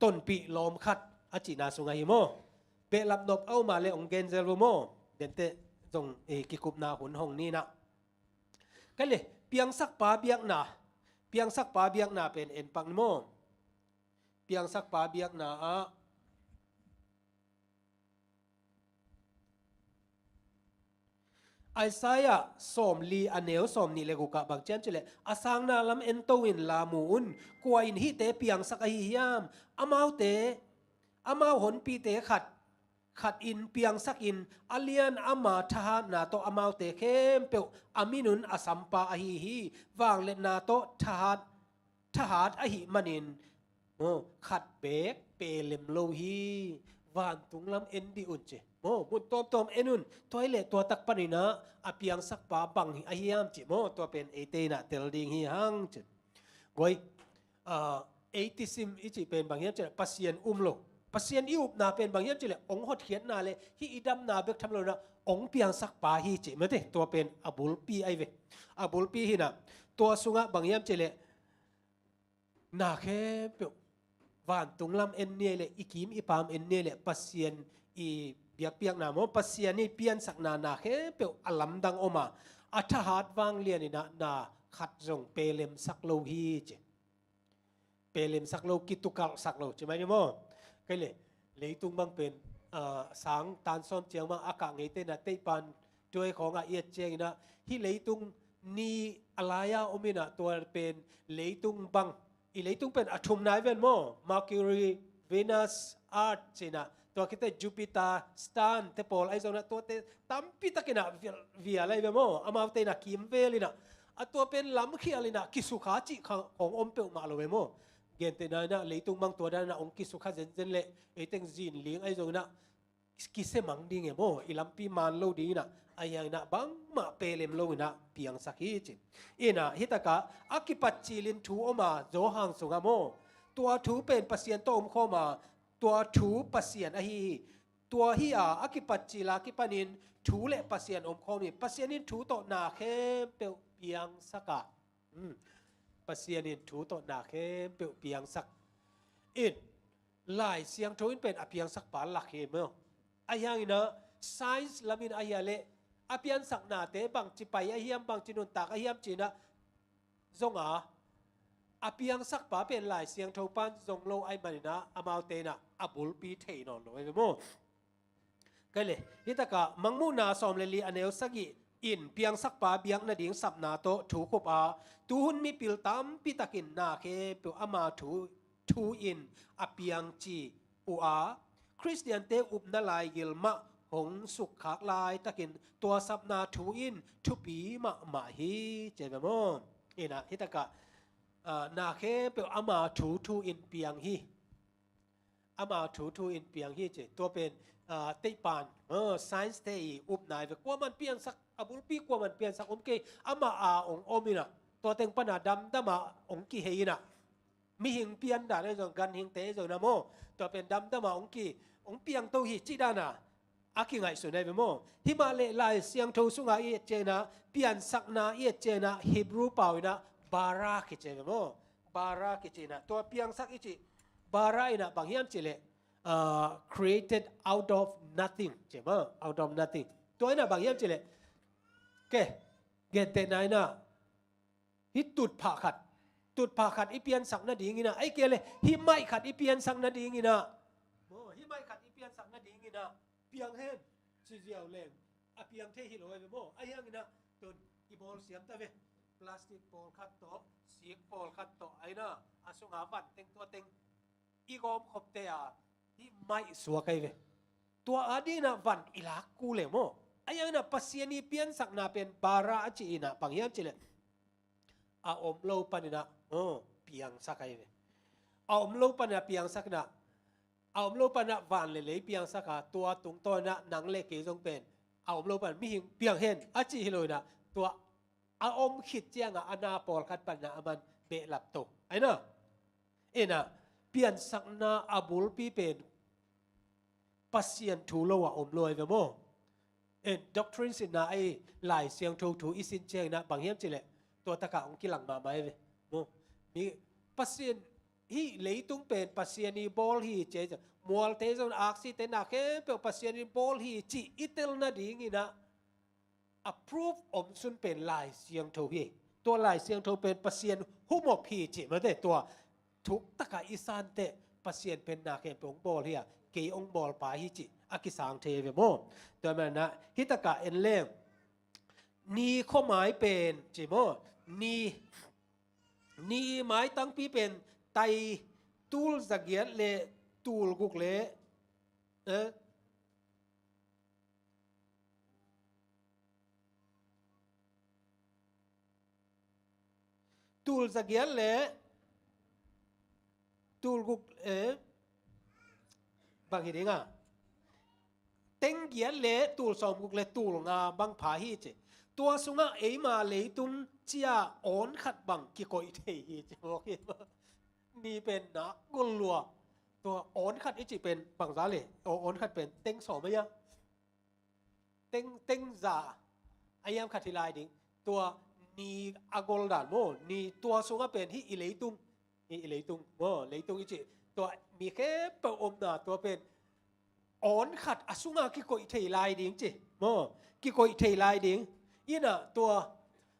tonpih lawm khat a cihna sungah hi maw. Behlap nop a om a leh hong gen zel vo maw. Denteh zong i kikupna hun hong ni in ah. Kei leh piangsakpa biakna, piangsakpa biakna pen en pak ni maw. Piangsakpa biakna ah Isaiah sawm li a neu sawm nih le guk ah bang ci hiam cih leh, a sangna lam ento in la mu un, kua in hihte piangsak ahi hiam? Amaute, amau honpite khat khat in piangsak in, a lian ama thahatna tawh amaute khempeuh a minun a sampa ahi hi. Vangliatna tawh thahat, thahat ahih manin, oh, khat beek pelem lo hi. Vantung lam en dih un ci. Oh, mun tawmtawm en un. Tua hi leh tua tak panin ah a piangsakpa bang hi ahi hiam ci maw. Tua pen eite in ah tel ding hi hang ci. Guai, ah, atheism i cih pen bang hiam cih leh Pasian um lo. Pasian i upna pen bang hiam cih leh hong hotkhiatna le hih i damna bek tham lo in ah hong piangsakpa hi cih mate. Tua pen a bulpi ahi ve. A bulpi hi in ah tua sungah bang hiam cih leh na khempeuh vantung lam en ni leh, i kim i pam en ni leh, Pasian i biakpiakna maw, Pasian i piansakna na khempeuh a lamdang om a, a thahat vanglian in ah na khat zong pelemsak lo hi ci. Pelemsak lo, kitukalhsak lo ci mai ni maw. Kei leh leitung bang pen, ah, sang tan sawm ciang bang a kah ngeite in ah teipan tuai khawng ah i et ciangin ah hih leitung ni a lai-a om in ah tua pen leitung bang, i leitung pen a thumna hi ven maw, Mercury, Venus, Earth ci in ah, tua khit teh Jupiter, Saturn te pawl ahi zongin ah tuate tampi takin ah vial, vial ahi ve maw, amaute in ah kimvel in ah, a tua pen lamkhial in ah kisukha cih kha khawng om peuhmah lo ve maw. Gentehna in ah leitung bang tua dan in ah hong kisukha zenzen leh eiteng zinling ahi zongin ah kisia mang ding e maw, i lampi man lo ding inah, ahi hanginah bangmah pelem lo inah piangsak hi ci. Inah hitakah a kipat cilin thu om a, Johan sungah maw, tua thu pen Pasian tawh omkhawm a, tua thu Pasian ahi hi. Tua hi a, a kipat cila kipanin thu le Pasian omkhawm hi. Pasian in thu tawh na khempeuh piangsak a. Hmm. Pasian in thu tawh na khempeuh piangsak. In, Lai Siangtho in pen a piangsakpa lak hi maw. Ahi hanginah science lamin ahi a leh a piansaknate bangci pai ahiam, bangci nuntak ahiam cinah zong a, a piangsakpa pen Lai Siangtho pan zong lo ahi maninah amaute inah a bulpi thei nawn lo ahi ve maw. Kei le, hitakah Mangmuhna sawm le li a neu sagih in piangsakpa biak nading sapna tawh thu khup a, tuhun mipil tampi takin na khempeuh ama thu, thu in a piang ci uh a, Khristiante upna laigil mah hong sukkhak laitakin tua sapna thu in thupi mahmah hi ci ve maw. Inah hitakah, ah, na khempeuh ama thu thu in piang hi. Ama thu thu in piang hi ci. Tua pen, ah, teihpan, ah, science te i upna hi ve. Kuaman piansak, a bulpi kuaman piansak om kei, ama a ong om inah, tua teng pana damdama ong kihei inah. Mihing pian dan ahi zong, ganhingte ahi zong na maw, tua pen damdama ong ki, ong piangto hi cih dana a kingaihsun ahi ve maw. Himah leh Lai Siangtho sunga i et ciangina, piansakna i et ciangina, Hebrew pau inah bara kici ve maw. Bara kici inah, tua piangsak i cih bara inah bang hiam cih leh, ah, created out of nothing ci maw, out of nothing. Tua inah bang hiam cih leh, ke, gentehna inah, hih tutphah khat, tutphah khat i piansak nading inah, ahih kei leh hih maih khat i piansak nading inah, maw, hih maih khat i piansak nading inah piang hen ci ziau leng a piang thei hi lo ahi ve maw. Ahi hanginah tun i bawl siam ta ve. Plastic pawlkhat tawh, sik pawlkhat tawh a inah, a sunga van teng, tua teng i gawmkhopte a, hih maih suak ahi ve. Tua a dinah van i lak kul e maw. Ahi hanginah Pasian i piansakna pen bara a ci inah bang hiam cih leh, a om lo paninah, oh, piangsak ahi ve. A om lo paninah piangsak inah, a om lo paninah van le lei piangsak a, tua tungtawn inah nang le kei zong pen a om lo panin mihing piang hen a cih hi lo inah, tua a om khit ciangah a na pawlkhat paninah aman behlap to ahi na. Inah, piansakna a bulpi pen Pasian thu lo a om lo ahi ve maw. En, doctrine sinna ahi, Lai Siangtho thu i sin ciangina bang hiam cih leh, tua takah hong kilang mahmah ahi ve maw. Mi, Pasian, hih leitung pen Pasian i bawl hi ci a, mualte zong, aksite, na khempeuh Pasian i bawl hi cih i tel nadingina a proof om sun pen Lai Siangtho hi. Tua Lai Siangtho pen Pasian humop hi cih mate, tua thuk takah i santeh Pasian pen na khempeuh hong bawl hi a, kei hong bawlpa hi cih a kisang thei ve maw. Tua manah hih takah en leng, ni khuamai pen ci maw, ni, ni maitangpi pen tai tul zagiat le tul guk le, eh, tul zagiat le tul guk, eh, bang hi ding a, teng giat le tul sawmguk le tul nga bang pha hi ci. Tua sungah eima leitung cia awn khat bang kikoih thei hi ci mawk hi. Ni pen nak gol lua. Tua awn khat i cih pen bangza le, aw, awn khat pen teng sawm ahi a, teng, teng za a hiam khat hi lai ding. Tua ni a gol dan maw, ni tua sungah pen hih i leitung, hih i leitung maw, leitung i cih, tua mi khempeuh omna tua pen awn khat a sungah kikoih thei lai ding ci maw, kikoih thei lai ding. Inah tua,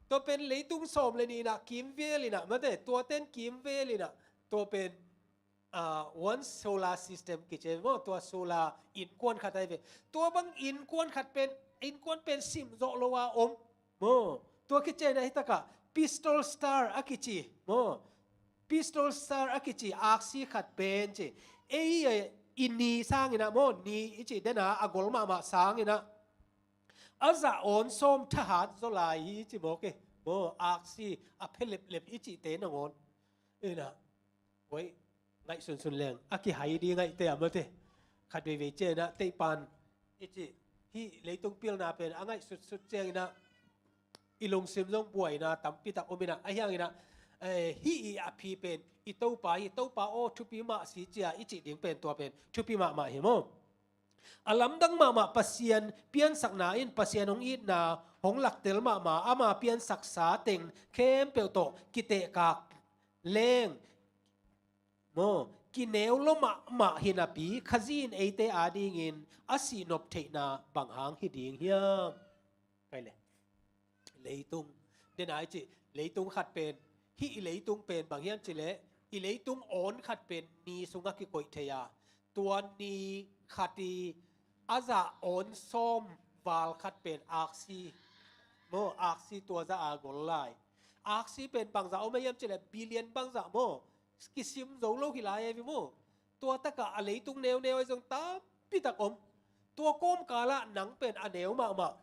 tua pen leitung sawm le nih inah kimvel inah mate, tua ten kimvel inah, tua pen ah, one solar system kici ve maw, tua solar innkuan khat ahi ve. Tua bang innkuan khat pen, innkuan pen sim zawh lo a om maw. Tua kici a, hih takah pistol star a kici maw, pistol star a kici aksi khat pen ci. Ei, eh, i ni sangin ah maw, ni i cih den a, a gol mahmah sangin ah a zah awn sawm thahat zaw lai hi ci mawk e maw, aksi a phe leplep i cihte nangawn. Inah, hoi, ngaihsunsun leng a kihai ding ngaihte a mate. Khat veivei ciangin ah teihpan I cih, hih leitung pilna pen a ngaihsutsut ciangin ah i lungsim zong buaina tampi tak om in ah, ahi hangin ah, eh, hih i a phi pen i Topa hi, Topa aw thupi mah si cia i cih ding pen tua pen thupi mahmah hi maw? A lamdang mahmah Pasian piansakna in Pasian hong itna hong laktel mahmah, ama piansaksa teng khempeuh tawh kitehkak leng maw, kineu lo mahmah hi napi, Khazih in eite adingin a sihnop theihna bang hang hi ding hiam? Kai le. Leitung. Dena i cih, leitung khat pen, hih i leitung pen bang hiam cih leh, i leitung awn khat pen ni sungah kikoih thei a. Tua ni khat i a zah awn sawm val khat pen aksi. Maw, aksi tua zah a gol lai. Aksi pen bangzah om a hiam cih leh, billion bangzah maw. Kisim zo lo hi lai a hi maw. Tua takah a leitung neuneu ahi zong tampi tak om. Tua kawmkalah nang pen a neu mahmah.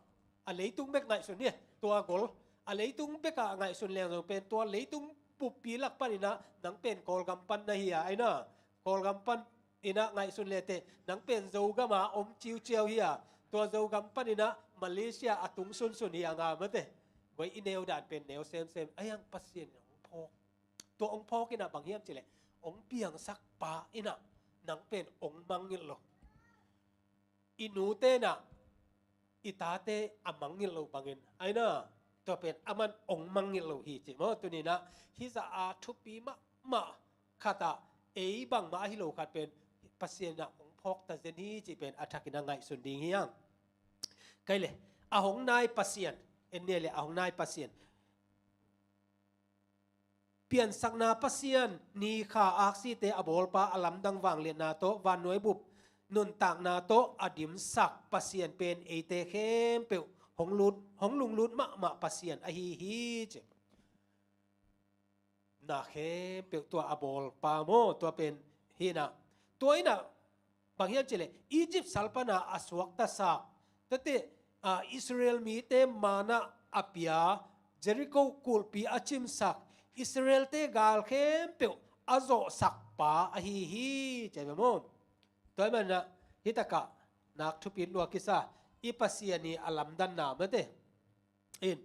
A leitung bek ngaihsun hi, tua gol. A leitung bekah ngaihsun leng zong pen tua leitung buppi lak panin ah nang pen Kawlgam pan na hi a, ai na. Kawlgam panin ah ngaihsun leteh nang pen Zogam ah om ciuciau hi a. Tua Zogam panin ah Malaysia a tung sunsun hi a nga mate. Guai, i neu dan pen neu semsem. Ahi hang Pasian in hong phawk. Tua hong phawk in ah bang hiam cih leh, hong piangsak pa in ah nang pen hong mangngilh lo. I nute in ah i tate a mangngilh lo bangin, ai na, tua pen aman hong mangngilh lo hi ci maw. Tuni in ah hih zah a thupi mahmah khat ah ei bangmah ahi lo khat pen Pasian in ah hong phawk ta zen hi cih pen a thakin ah ngaihsun ding hi hang. Kai le, a hong nai Pasian, en ni le, a hong nai Pasian. Piansakna Pasian, ni kha aksite a bawlpa, a lamdang vangliatna tawh vannuai bup nuntakna tawh a dimsak Pasian pen eite khempeuh hong lut, hong lunglut mahmah Pasian ahi hi ci. Na khempeuh tua a bawlpa maw, tua pen hi in ah. Tua in ah bang hiam cih leh, Egypt sal pana a suaktasak, tate, a, Israel mite manna a pia, Jericho kulhpi a cimsak, Israelte gal khempeuh a zawhsak pa ahi hi ci ve maw. Tua ahih manin ah hih takah nak thupi lua kisa, i Pasian i a lamdanna mate in.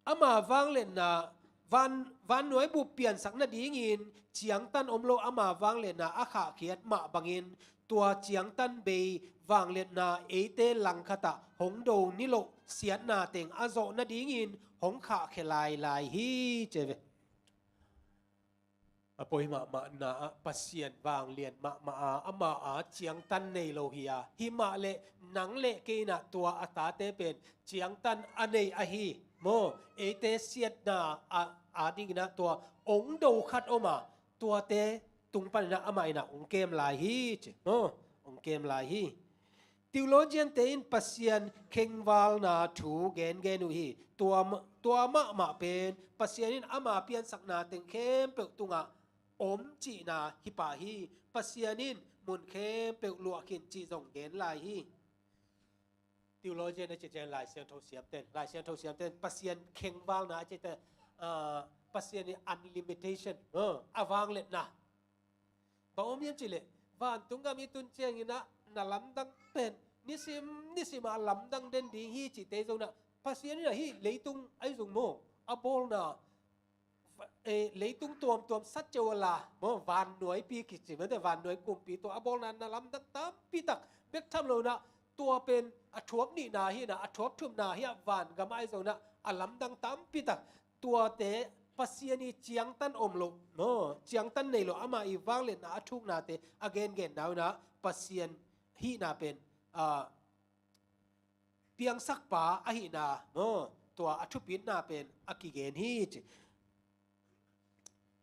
Ama vangliatna, van, vannuai bup piansak nadingin ciangtan om lo ama vangliatna a khahkhiat mah bangin, tua ciangtan bei vangliatna eite langkhatah hong do niloh siatna teng a zawh nadingin hong khahkhia lailai hi ci ve. A poi mahmahna ah Pasian vanglian mahmah a, ama a ciangtan nei lo hi a. Hi mah leh nang le kei in ah tua a tate pen ciangtan a nei ahi maw. Eite siatna a, a dingin ah tua hong do khat om a, tuate tung panin ah amah in ah hong kem lai hi ci maw. Hong kem lai hi. Theologian-te in Pasian khengvalna thu gengen uh hi. Tua, tua mahmah pen Pasian in ama piansakna teng khempeuh tungah om cihna hi pah hi. Pasian in mun khempeuh luah khin cih zong gen lai hi. Theologian a cih ciang Lai Siangtho siamten, Lai Siangtho siamten Pasian khengvalna a cihte, ah, Pasian in unlimitation, ah, a vangliatna. Bang om hiam cih leh, vantung gam i tun ciangin ah na lamdang pen nisim nisim ah lamdang den ding hi cihte zong ah, Pasian in ah hih leitung ahi zong maw, a bawlna, eh, leitung tuamtuam sa ceu a la maw, vannuaipi kici mate, vannuai kumpi tua a bawlna na lamdang tampi tak bek tham lo in ah, tua pen a thuap nihna hi in ah, a thuap thumna hi a, vangam ahi zong ah a lamdang tampi tak. Tuate Pasian i ciangtan om lo maw, ciangtan nei lo, ama i vangliatna a thuknate a gengenna uh in ah Pasian hihna pen, ah, piangsakpa ahihna maw, tua a thupitna pen a kigen hi ci.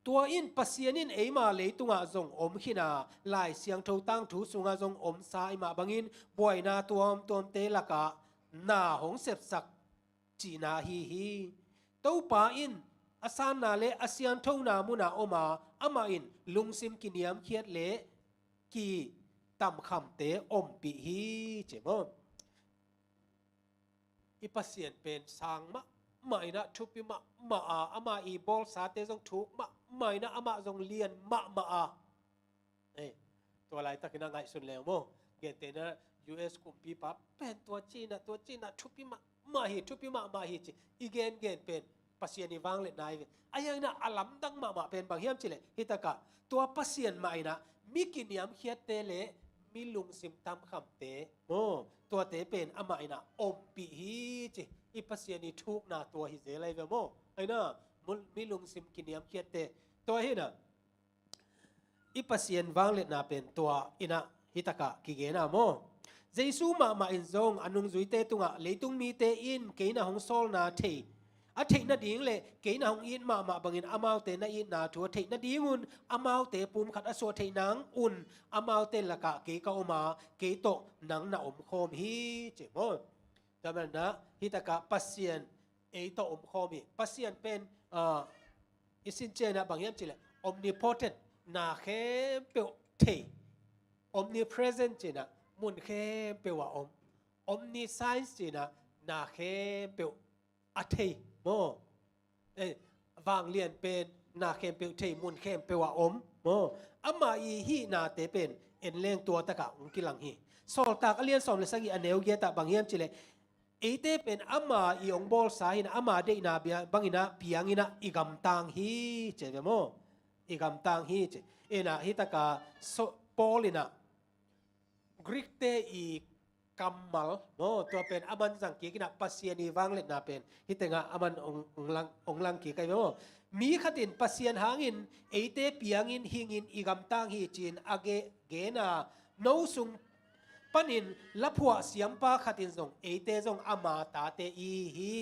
Tua in Pasian in eima leitungah zong om khin a, Lai Siangtho tangthu sungah zong omsa i mah bangin buaina tuamtuamte lakah na hong sepsak cihna ahi hi. Topa in a sanna le a sianthona munah om a, amah in lungsim kiniamkhiat le kitamkhamte ompih hi ci maw. I Pasian pen sang mahmah in ah, thupi mahmah a, ama i bawlsate zong thuk mahmah in ah, amah zong lian mahmah a. Eh, tua laitakin a ngaihsun leng maw, Gentehna U S kumpipa pen tua cinah, tua cinah thupi mahmah hi, thupi mahmah hi ci i gengen pen Pasian i vangliatna hi ve. Ahi hangin ah a lamdang mahmah pen bang hiam cileh, hitakah tua Pasian mah inah mi kiniamkhiatte le mi lungsim tamkhamte maw, tuate pen amah inah ompih hi ci. I Pasian i thukna tua hi zel ahi ve maw. Ahi na, mi lungsim kiniamkhiatte tua hi na. I Pasian vangliatna pen tua inah hitakah kigena maw. Jesu mahmah in zong a nungzuite tungah, leitung mite in kei na hong sawlna thei a theih nading le kei na hong it mahmah bangin amaute na itna thu a theih nadingun amaute pumkhat a suah theih nang un amaute lakah kei ka om a, kei tawh nang na omkhawm hi ci maw. Tua manah hitakah Pasian ei tawh omkhawm hi. Pasian pen, ah, i sin cianah bang hiam cileh, omnipotent, na khempeuh thei. Omnipresent cinah mun khempeuh ah om. Omniscience cinah na khempeuh a thei maw. Eh, vanglian pen na khempeuh thei, mun khempeuh ah om maw. Amah i hihnate pen en leng tua takah hong kilang hi. Sawltak a lian sawm le sagih a neu giatah bang hiam cileh, eite pen ama i hong bawlsa hinah ama deihna bia-, banginah pianginah i gamtang hi ci ve maw. I gamtang hi ci. Inah hitakah so, Paul inah Greek-te i kammal maw, tua pen aman zangkik inah Pasian i vangliatna pen hih tengah aman ong, ong lang, ong langkik ahi ve maw. Mi khatin Pasian hangin eite piangin hingin i gamtang hi ci-in a ge, gena, no sung panin laphuah siampa khatin zong eite zong ama tate i hi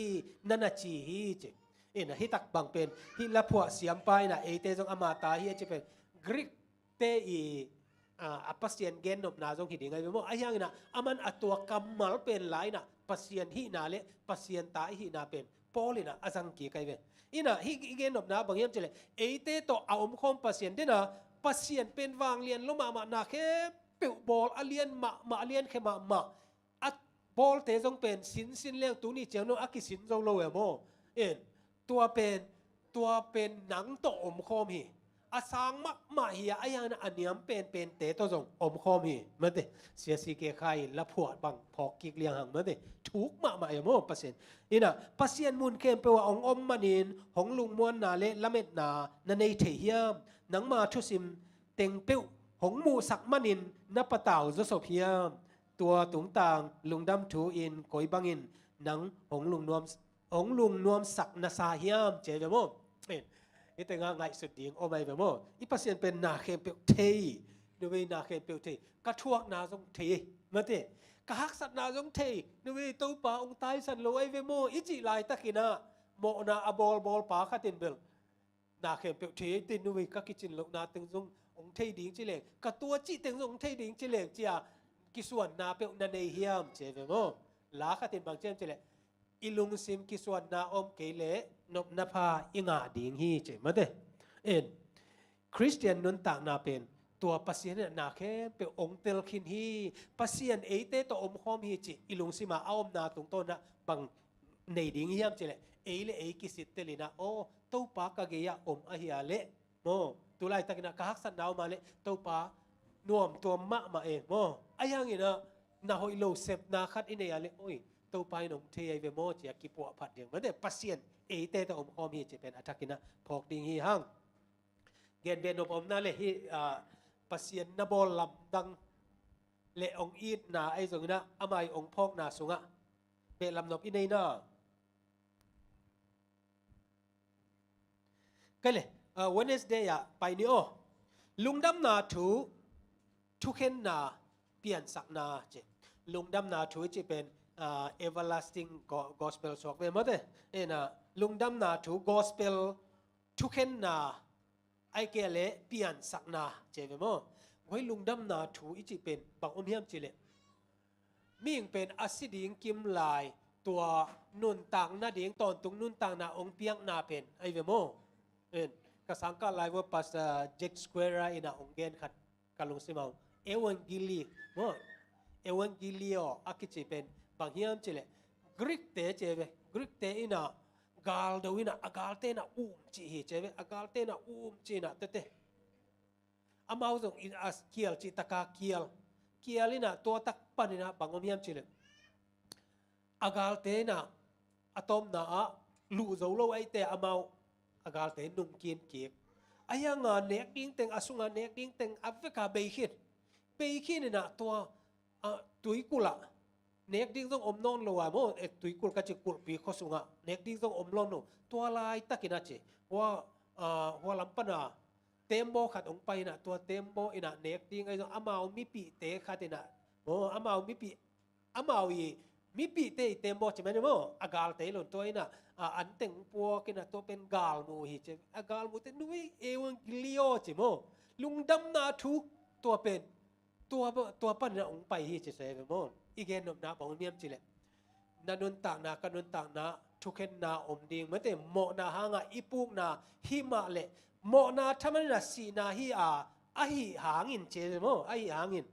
na na ci hi ci. Inah hitak bang pen hih laphuah siampa inah eite zong ama ta hi a ci pen Greek-te i, ah, a Pasian gennopna zong hi ding ahi ve maw. Ahi hanginah aman a tua kammal pen la inah Pasian hihna le Pasian ta i hihna pen Paul inah a zangkik ahi ve. Inah hih i gennopna bang hiam cileh, eite tawh a omkhawm Pasian dena, Pasian pen vanglian lo mahmah, na khempeuh bawl a lian mahmah, a lian khe mahmah. A bawlte zong pen sinsin leng tuni ciang no a kisin zo lo e maw. En, tua pen, tua pen nang tawh omkhawm hi. A sang mahmah hi a, ahi hangin a niam penpente tawh zong omkhawm hi. Mate, siasi ke khai laphuah bang phawk kik liang hang mate. Thuk mahmah e maw Pasian. Inah Pasian mun khempeuh ah hong om manin hong lungmuanna le lametna na nei thei hiam? Nangma thusim teng peuh hong muhsak manin na patau zawsop hiam? Tua tungtang lungdam thu in koi bangin nang hong lungnuam, hong lungnuamsak na sa hiam ci ahi ve maw. Eh, hih tengah ngaihsut ding om ahi ve maw. I Pasian pen na khempeuh thei. Nuvei na khempeuh thei. Ka thuakna zong thei. Mate. Ka haksatna zong thei. Nuvei Topa hong taisan lo ahi ve maw. I cih laitakinah mawhna a bawlbawlpa khatin bel na khempeuh thei te, nuvei ka kicin lohna teng zong hong thei ding ci leng, ka tua cih teng zong hong thei ding ci leng cia kisuanna peuh na nei hiam ci ve maw. La khatin bang ci hiam cileh, i lungsim kisuanna om kei leh nopna pha i ngah ding hi ci mate. En, Khristian nuntakna pen tua Pasian in na khempeuh hong tel khin hi. Pasian eite tawh omkhawm hi cih i lungsim a a omna tungtawnah bang nei ding hiam cileh, ei le ei kisittel inah, aw, Topa ka gei-ah om ahi a leh maw, tu laitakinah ka haksatna om a leh Topa nuamtuam mahmah e maw. Ahi hanginah na hoih lo sepna khat i nei a leh, oi, Topa in hong thei ahi ve maw cia kipuahphat ding mate. Pasian eite tawh omkhawm hi cih pen a thakinah phawk ding hi hang. Gen behnop omna le hih, ah, Pasian na bawl lamdang le hong itna ahi zonginah amah i hong phawkna sungah behlamnop i neina. Kei le, ah, Wednesday ah pai ni aw. Lungdamna thu, thukhenna piansakna ci. Lungdamna thu i cih pen, ah, everlasting go-, gospel suak ve mate. Ena, lungdamna thu gospel thukhenna, ahih kei leh piansakna ci ve maw. Guai lungdamna thu i cih pen bang om hiam cileh, mihing pen a si ding kim lai tua nuntak nading, tawntung nuntakna hong piakna pen ahi ve maw. En, ka sangkah lai vua Pastor Jack Squire inah hong gen khat ka lungsim ah, euangeli maw, euangelio a kici pen bang hiam cileh, Greek-te ci ve, Greek-te inah galdo inah, a galte inah um cih hi ci ve, a galte inah um cih inah tete. Amau zong in a kial cih taka kial, kial in ah tua tak panin ah bang om hiam cih leh, a galte in ah a tawpna ah luh zo lo ahih teh amau a galte nungkin kik. Ahi hang a nek ding teng, a sung a nek ding teng a vek a bei khin. Bei khin in ah tua, ah, tuikulh ah nek ding zong om nawn lo a maw, eh, tuikulh ka cih kulhpi khua sung ah nek ding zong om nawn lo. Tua laitak in ah ci, hua, ah, hua lam pan a tembaw khat hong pai in ah, tua tembaw in ah nek ding ahi zong amau mipihte khat in ah, maw, amau mipih, amau i mipihte i tembaw ci mah ni maw, a galte lo, tua in ah, ah, an teng puak in ah tua pen galmu hi ci. A galmute, nuih, euangelion ci maw, lungdamna thu, tua pen tua, tua pan in ah hong pai hi ci se ve maw. I gen nopna bang om hiam cih leh, na nuntakna, ka nuntakna thukhenna om ding, mate, mawhna hang a i pukna hi mah leh, mawhna thaman in ah sihna hi a, ahih hangin ci ve maw, ahih hangin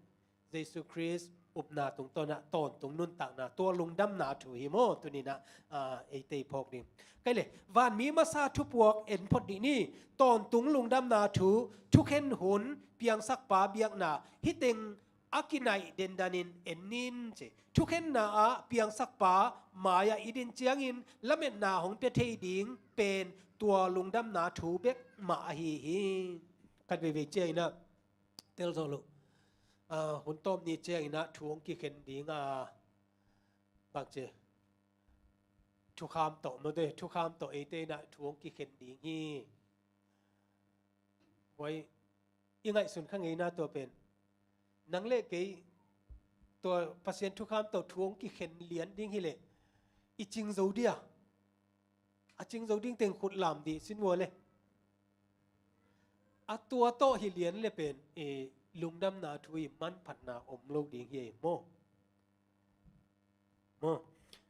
Jesu Khrist upna tungtawn ah tawntung nuntakna, tua lungdamna thu hi maw, tuni in ah, ah, eite i phawk ding. Kei leh, vanmi masa thupuak en phot dih ni, tawntung lungdamna thu, thukhen hun, piangsakpa biakna, hih teng a kinaih dendan in en ni ci. Thukhenna ah piangsakpa mai-ah i din ciangin lametna hong pia thei ding pen tua lungdamna thu bek mah ahi hi. Khat veivei ciangin ah, tel zawh loh, ah, hun tawp ni ciangin ah thu hong kikhen ding a, bang ci, thukham tawh, mate, thukham tawh eite in ah thu hong kikhen ding hi. Huai, i ngaihsun kha ngeina tua pen, nang leh kei tua Pasian thukham tawh thu hong kikhen lian ding hi leh, i cing zo dia? A cing zo ding teng khut lam dih sin ua leh. A tua tawh hi lian leh pen, eh, lungdamna thu i manphatna om lo ding hi ei maw. Maw.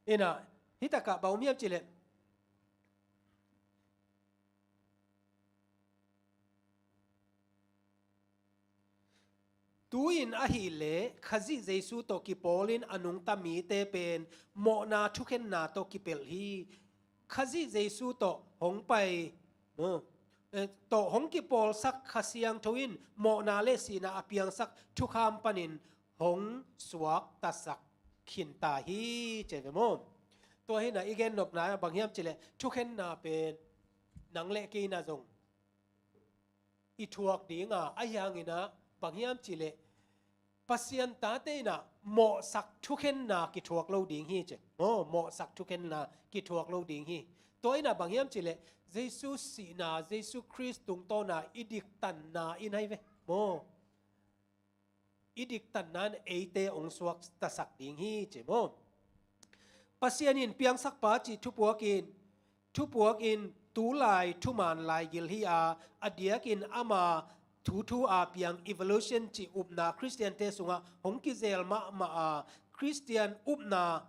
In ah, hih tak ah bang om hiam cih leh, tu-in ahih leh Khazih Jesu tawh kipawl in a nungta mite pen mawhna thukhenna tawh kipelh hi. Khazih Jesu tawh hong pai, maw, eh, tawh hong kipawlsak Kha Siangtho in mawhna leh sihna a piangsak thukham panin hong suaktasak khinta hi ci ve maw. Tua hi in ah i gen nopna bang hiam cih leh, thukhenna pen nang leh kei in ah zong i thuak ding a, ahi hangin ah bang hiam cih leh, Pasian tate in ah mawhsak thukhenna kithuak lo ding hi ci. Maw, mawhsak thukhenna kithuak lo ding hi. Tua in ah bang hiam cih leh, Jesu sihna, Jesu Khrist tungtawn a i diktanna in ahi ve. Maw, i diktanna in eite hong suaktasak ding hi ci maw. Pasian in piangsakpa cih thupuak in, thupuak in tulai thuman laigil hi a, a diakin ama thuthu a piang evolution cih upna Khristiante sungah hong kizel mahmah a, Khristian upna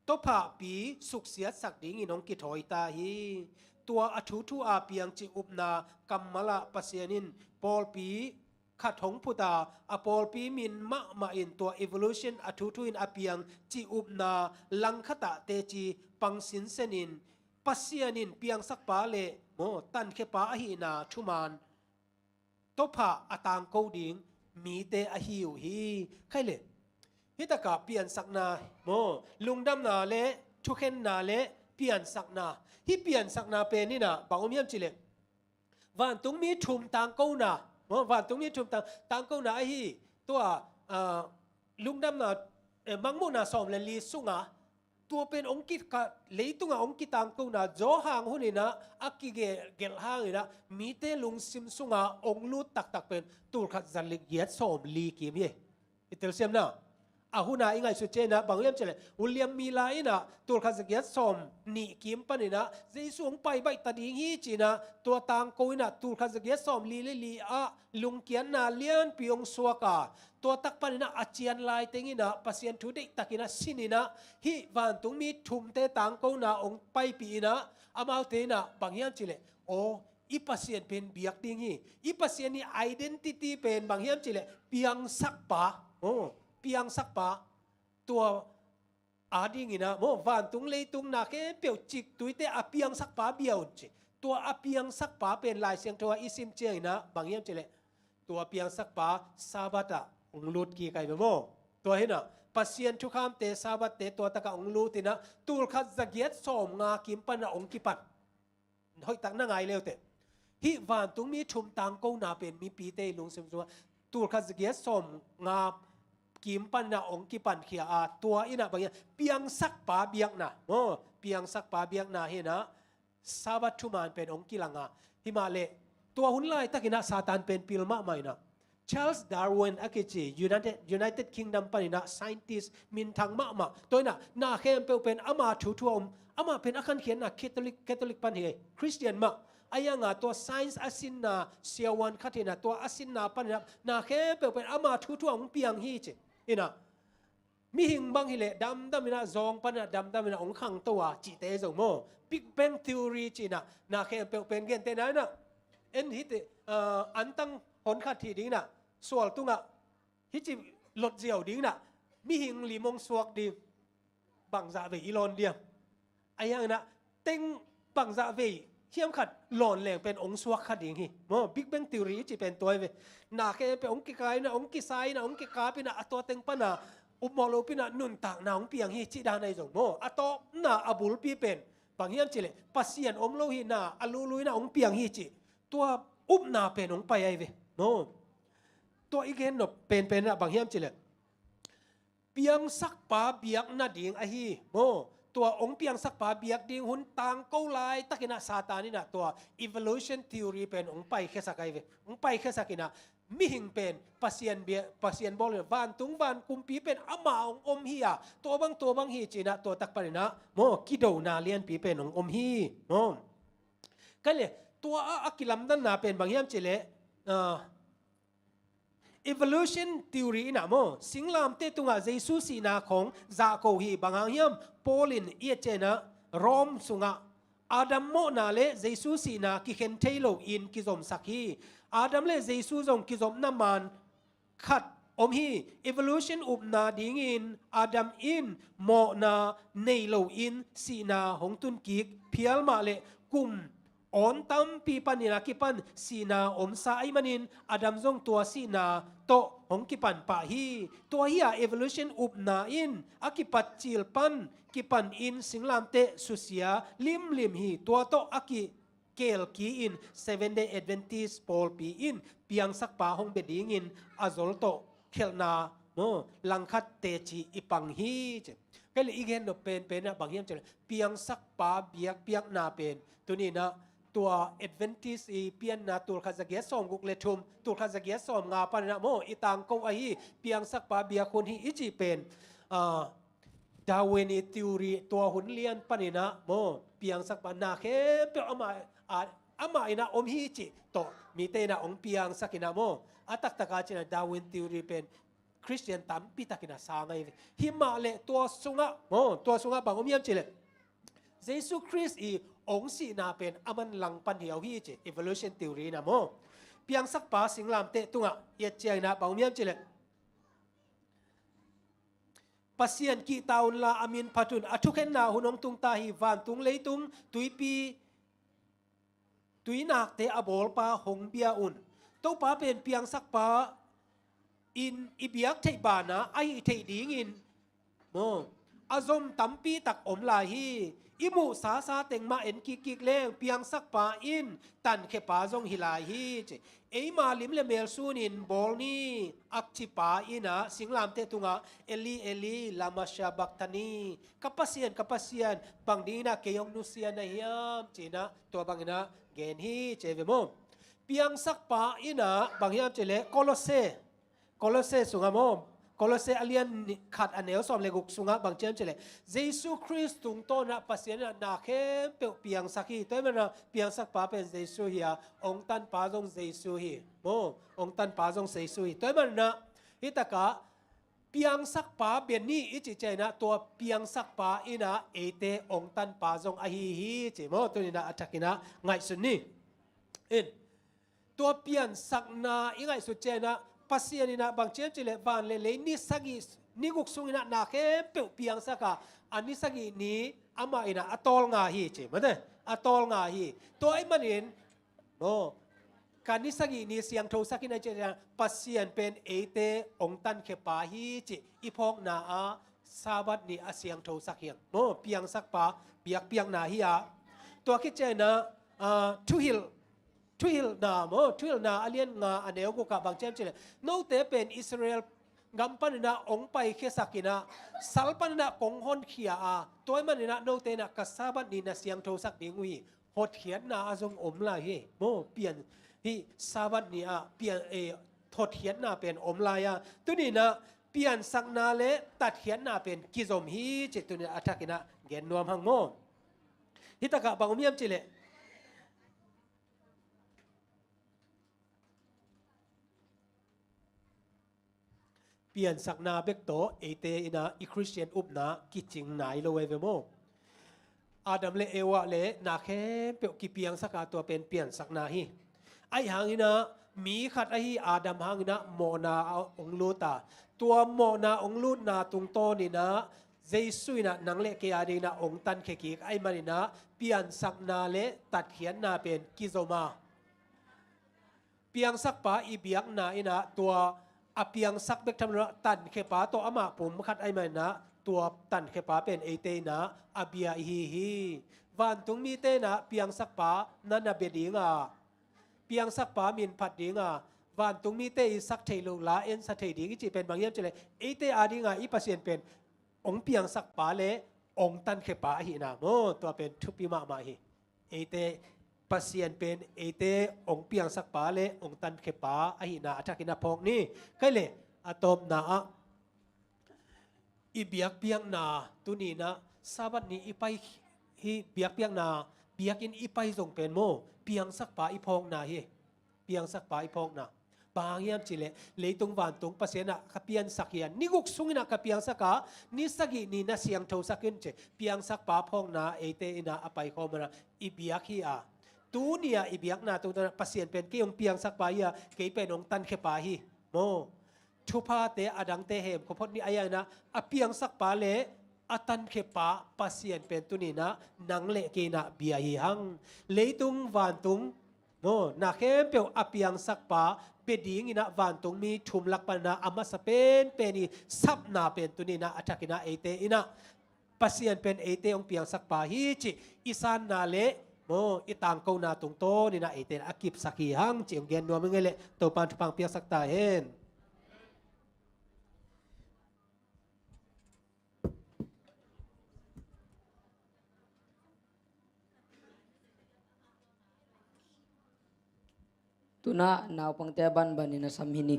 tawphahpi suksiatsak dingin hong kithawi ta hi. Tua a thuthu a piang cih upna kammal ah Pasian in pawlpi khat hong phut a, a pawlpi min mahmah in tua evolution a thuthu in a piang cih upna langkhat ah teci pang sinsen in, Pasian in piangsakpa leh, maw, tankhiapa ahihna thuman tawphah a tangko ding mite ahi uh hi. Kei leh, hih tak ah piansakna, maw, lungdamna leh thukhenna leh piansakna. Hih piansakna pen in ah bang om hiam cih leh, vantungmi thum tangkona, maw, vantungmi thum tang, tangkona ahi. Tua, ah, lungdamna, eh, Mangmuhna sawm leh li sungah, tua pen hong ki, ka, leitungah hong kitangkona, Johan hun in ah a kigelh, gelh hangin ah mite lungsim sungah hong lut taktak pen tulkhat zalik giat sawm li kim hi. I telsiamna, a hun a i ngaihsut ciangin ah bang hiam cih leh, William Miller in ah tulkhat zagiat sawm nih kim panin ah Jesu hong pai baih ta ding hi ci-in ah, tua tangko in ah tulkhat zagiat sawm li leh li ah lungkiatna lianpi hong suak a, tua tak panin ah a cian lai tengin ah Pasian thu deihtakin ah sin in ah, hih vantungmi thumte tangkona hong paipih in ah, amaute in ah bang hiam cih leh, aw, i Pasian pen biak ding hi. I Pasian i identity pen bang hiam cih leh, piangsakpa. Oh, piangsakpa. Tua adingin ah, maw, vantung leitung na khempeuh ciktuite a piangsakpa bia un ci. Tua a piangsakpa pen Lai Siangtho ah i sim ciangin ah bang hiam cih leh, tua piangsakpa Sabbath ah hong lut kik ai ve maw. Tua hi inah Pasian thukhamte, Sabbath-te tua takah hong lut inah tulkhat zagiat sawmnga kim panah hong kipan. Hoihtak na ngai leuteh. Hih vantungmi thum tangkona pen mipite i lungsim sungah tulkhat zagiat sawmnga kim panah hong kipankhia a, tua inah bang hiam, piangsakpa biakna maw, piangsakpa biakna hi inah Sabbath thuman pen hong kilang a, himahleh tua hun laitakinah Satan pen pil mahmah inah Charles Darwin a kici United, United Kingdom paninah scientist minthang mahmah. Tua inah na khempeuh pen ama thu thu a um, amah pen a khankhiatna Catholic, Catholic pan hi, Christian mah. Ahi hanga tua science a sinna siavuan khat hi inah tua a sinna paninah na khempeuh pen ama thu thu a hong piang hi ci. Inah mihing bang hileh damdam inah, zawng panah damdam inah hong khangto a cihte zong maw. Big Bang Theory ci inah na khempeuh pen gentehna inah en hite, ah, antang hon khat hi ding inah sual tungah hih ci lot ziau ding inah mihing lim hong suak ding. Bangzah vei i lawn diam? Ahi hang inah teng bangzah vei hiam khat lawn leng pen hong suak kha ding hi maw. Big Bang Theory i cih pen tua hi ve. Na khempeuh hong kikai inah, hong kisai inah, hong kikap inah, a tua teng pana upmawh lopi inah nuntakna hong piang hi cih dan ahi zong maw. A tawpna a bulpi pen bang hiam cihleh Pasian om lo hihna a luhluh inah hong piang hi cih tua upna pen hong pai ahi ve maw. Tua i gen nop penpen inah bang hiam cihleh piangsakpa biak nading ahi maw. Tua hong piangsakpa biak ding hun tangko laitakinah Satan inah tua evolution theory pen hong paikhiasak ahi ve. Hong paikhiasak inah mihing pen Pasian bia, Pasian bawl inah vantung van kumpi pen amah hong om hi a, tua bang tua bang hi ci inah tua tak paninah maw kidona lianpi pen hong om hi maw. Kei le tua a, a kilamdanna pen bang hiam cihleh, ah, evolution theory inah maw, singlamteh tungah Jesu sihna khong zahko hi. Bang hang hiam? Paul in i et ciang inah Rome sungah Adam mawhna le Jesu sihna kikhen thei loin kizomsak hi. Adam le Jesu zong kizopna maan khat om hi. Evolution upna dingin Adam in mawhna nei loin sihna hong tunkik phial mah le kum awn tampi panin a kipan sihna omsa ahih manin Adam zong tua sihna tawh hong kipan pah hi. Tua hi a evolution upna in a kipat cil pan kipan in singlamteh susia limlim hi. Tua tawh a kikelki in Seventh Day Adventist pawlpi in piangsakpa hong bia dingin a zol tawh khelhna maw langkhat teci i pang hi ci. Kei le i gen nop penpen inah bang hiam cihleh piangsakpa biakpiakna pen tuni inah tua Adventist i pianna tulkhat zagiat sawmguk le thum, tulkhat zagiat sawmnga paninah maw i tangko ahi. Piangsakpa biak hun hi i cih pen, ah, Darwin i theory tua hun lian paninah maw piangsakpa na khempeuh amah, ah, amah inah om hi cih tawh mite inah hong piangsak inah maw. A taktaka ci inah Darwin theory pen Christian tampi takin a sang ahi ve. Himahleh tua sungah maw, tua sungah bang om hiam cihleh Jesu Khrist i hong sihna pen a manlang pan hiau hi ci, evolution theory inah maw. Piangsakpa singlamteh tungah i et ciang inah bang om hiam cihleh Pasian kihta unla a min phat un, a thukhenna hun hong tungta hi. Vantung leitung tuipi tuinakte a bawlpa hong bia un. Topa pen piangsakpa in i biak theih banah a hih theih dingin maw a zom tampi tak om lai hi. I muhsasa teng mah en kikkik leng piangsakpa in tankhepa zong hi lai hi ci. Eima lim le mel sunin bawl ni a cipa inah singlamteh tungah Eli, Eli, lama sabachthani, ka Pasian, ka Pasian, bang dinginah kei hong nusia na hiam ci inah tua banginah gen hi ci ve maw. Piangsakpa inah bang hiam cihleh Kolose, Kolose sungah maw, Kolose a lian khat a neu sawm le guk sungah bang ci hiam cihleh Jesu Khrist tungtawnah Pasian inah na khempeuh piangsak hi. Tua hi manah piangsakpa pen Jesu hi a, hong tanpa zong Jesu hi maw, hong tanpa zong Jesu hi. Tua hi manah hih takah piangsakpa bia ni i cih ciang inah tua piangsakpa inah eite hong tanpa zong ahi hi ci maw. Tuni inah a thakinah ngaihsun ni. In tua piansakna i ngaihsut ciang inah Pasian inah bang ci hiam cihleh van le lei ni sagih, ni guk sung inah na khempeuh piangsak a, a ni sagih ni amah inah a tawlnga hi ci maw. A tawlnga hi. Tua ahih manin maw, ka ni sagih ni siangthosak in a cih ciangin Pasian pen eite hong tankhia pa hi cih i phawkna ah Sabbath ni a siangthosak hi hang maw, piangsak pa, biakpiakna hi a. Tua khit ciangin ah, ah, thuhilh, thuhilhna maw, thuhilhna a lian nga a neu guk ah bang ci hiam cih leh, note pen Israel gam panin ah hong paikhiasak in ah, sal panin ah kong honkhia a, tua ahih manin ah note in ah ka Sabbath ni na siangthosak ding uh hi. Hotkhiatna a zong om lai hi maw, pian hi. Sabbath ni ah pian, eh, hotkhiatna pen om lai a, tuni in ah piansakna le tatkhiatna pen kizom hi cih tuni in ah a thak in ah gen nuam hang maw. Hi tak ah bang om hiam cih leh, piansakna bek tawh eite in ah i Khristian upna kicing nai lo ei ve maw. Adam le Eva le na khempeuh kipiangsak a, tua pen piansakna hi. Ahih hangin ah mi khat ahi Adam hangin ah mawhna ah hong lut a, tua mawhna hong lutna tungtawn in ah Jesu in ah nang le kei a dingin ah hong tankhia kik ahih manin ah piansakna le tatkhiatna pen kizom a, piangsakpa i biakna in ah tua a piangsak bek tham lo, tankhiapa tawh amah pum khat ahih manin ah tua tankhiapa pen eite in ah a bia ihi hi. Vantung mite in ah piangsakpa na na bia ding a, piangsakpa min phat ding a, vantung mite i sak theih loh la en sa thei ding i cih pen bang hiam cih leh, eite a ding a i Pasian pen hong piangsakpa le hong tankhiapa ahihna maw, tua pen thupi mahmah hi. Eite, Pasian pen eite hong piangsakpa le hong tankhiapa ahihna a thak in ah phawk ni. Kei le, a tawpna ah i biakpiakna tuni in ah Sabbath ni i pai hi, biakpiakna, biakinn i pai zong pen maw, piangsakpa i phawkna hi. Piangsakpa i phawkna. Bang hang hiam cih leh, leitung vantung Pasian in ah ka piansak hi a, ni guk sungin ah ka piangsak a, ni sagih ni na siangthosak in ci, piangsakpa phawkna eite in ah a paikhawm a, i biak hi a. Tuni a i biakna tungtawn ah Pasian pen kei hong piangsakpa hi a, kei pen hong tankhiapa hi maw. Thuphate a dangte hemkhua phot ni, ahih hangin ah a piangsakpa le a tankhiapa Pasian pen tuni in ah nang le kei in ah bia hi hang. Leitung vantung maw, na khempeuh a piangsakpa bia dingin ah vantung mi thum lak panin ah a masa penpen i sapna pen tuni in ah a thak in ah eite in ah Pasian pen eite hong piangsakpa hi cih i sanna le maw, i tangkona tungtawn in ah eite in ah a kipsak hi hang cih hong gen nuam ing ei leh, Topa'n thupha hong piaksak ta hen. Tu-in ah naupangte a banbanin a sam hi ni.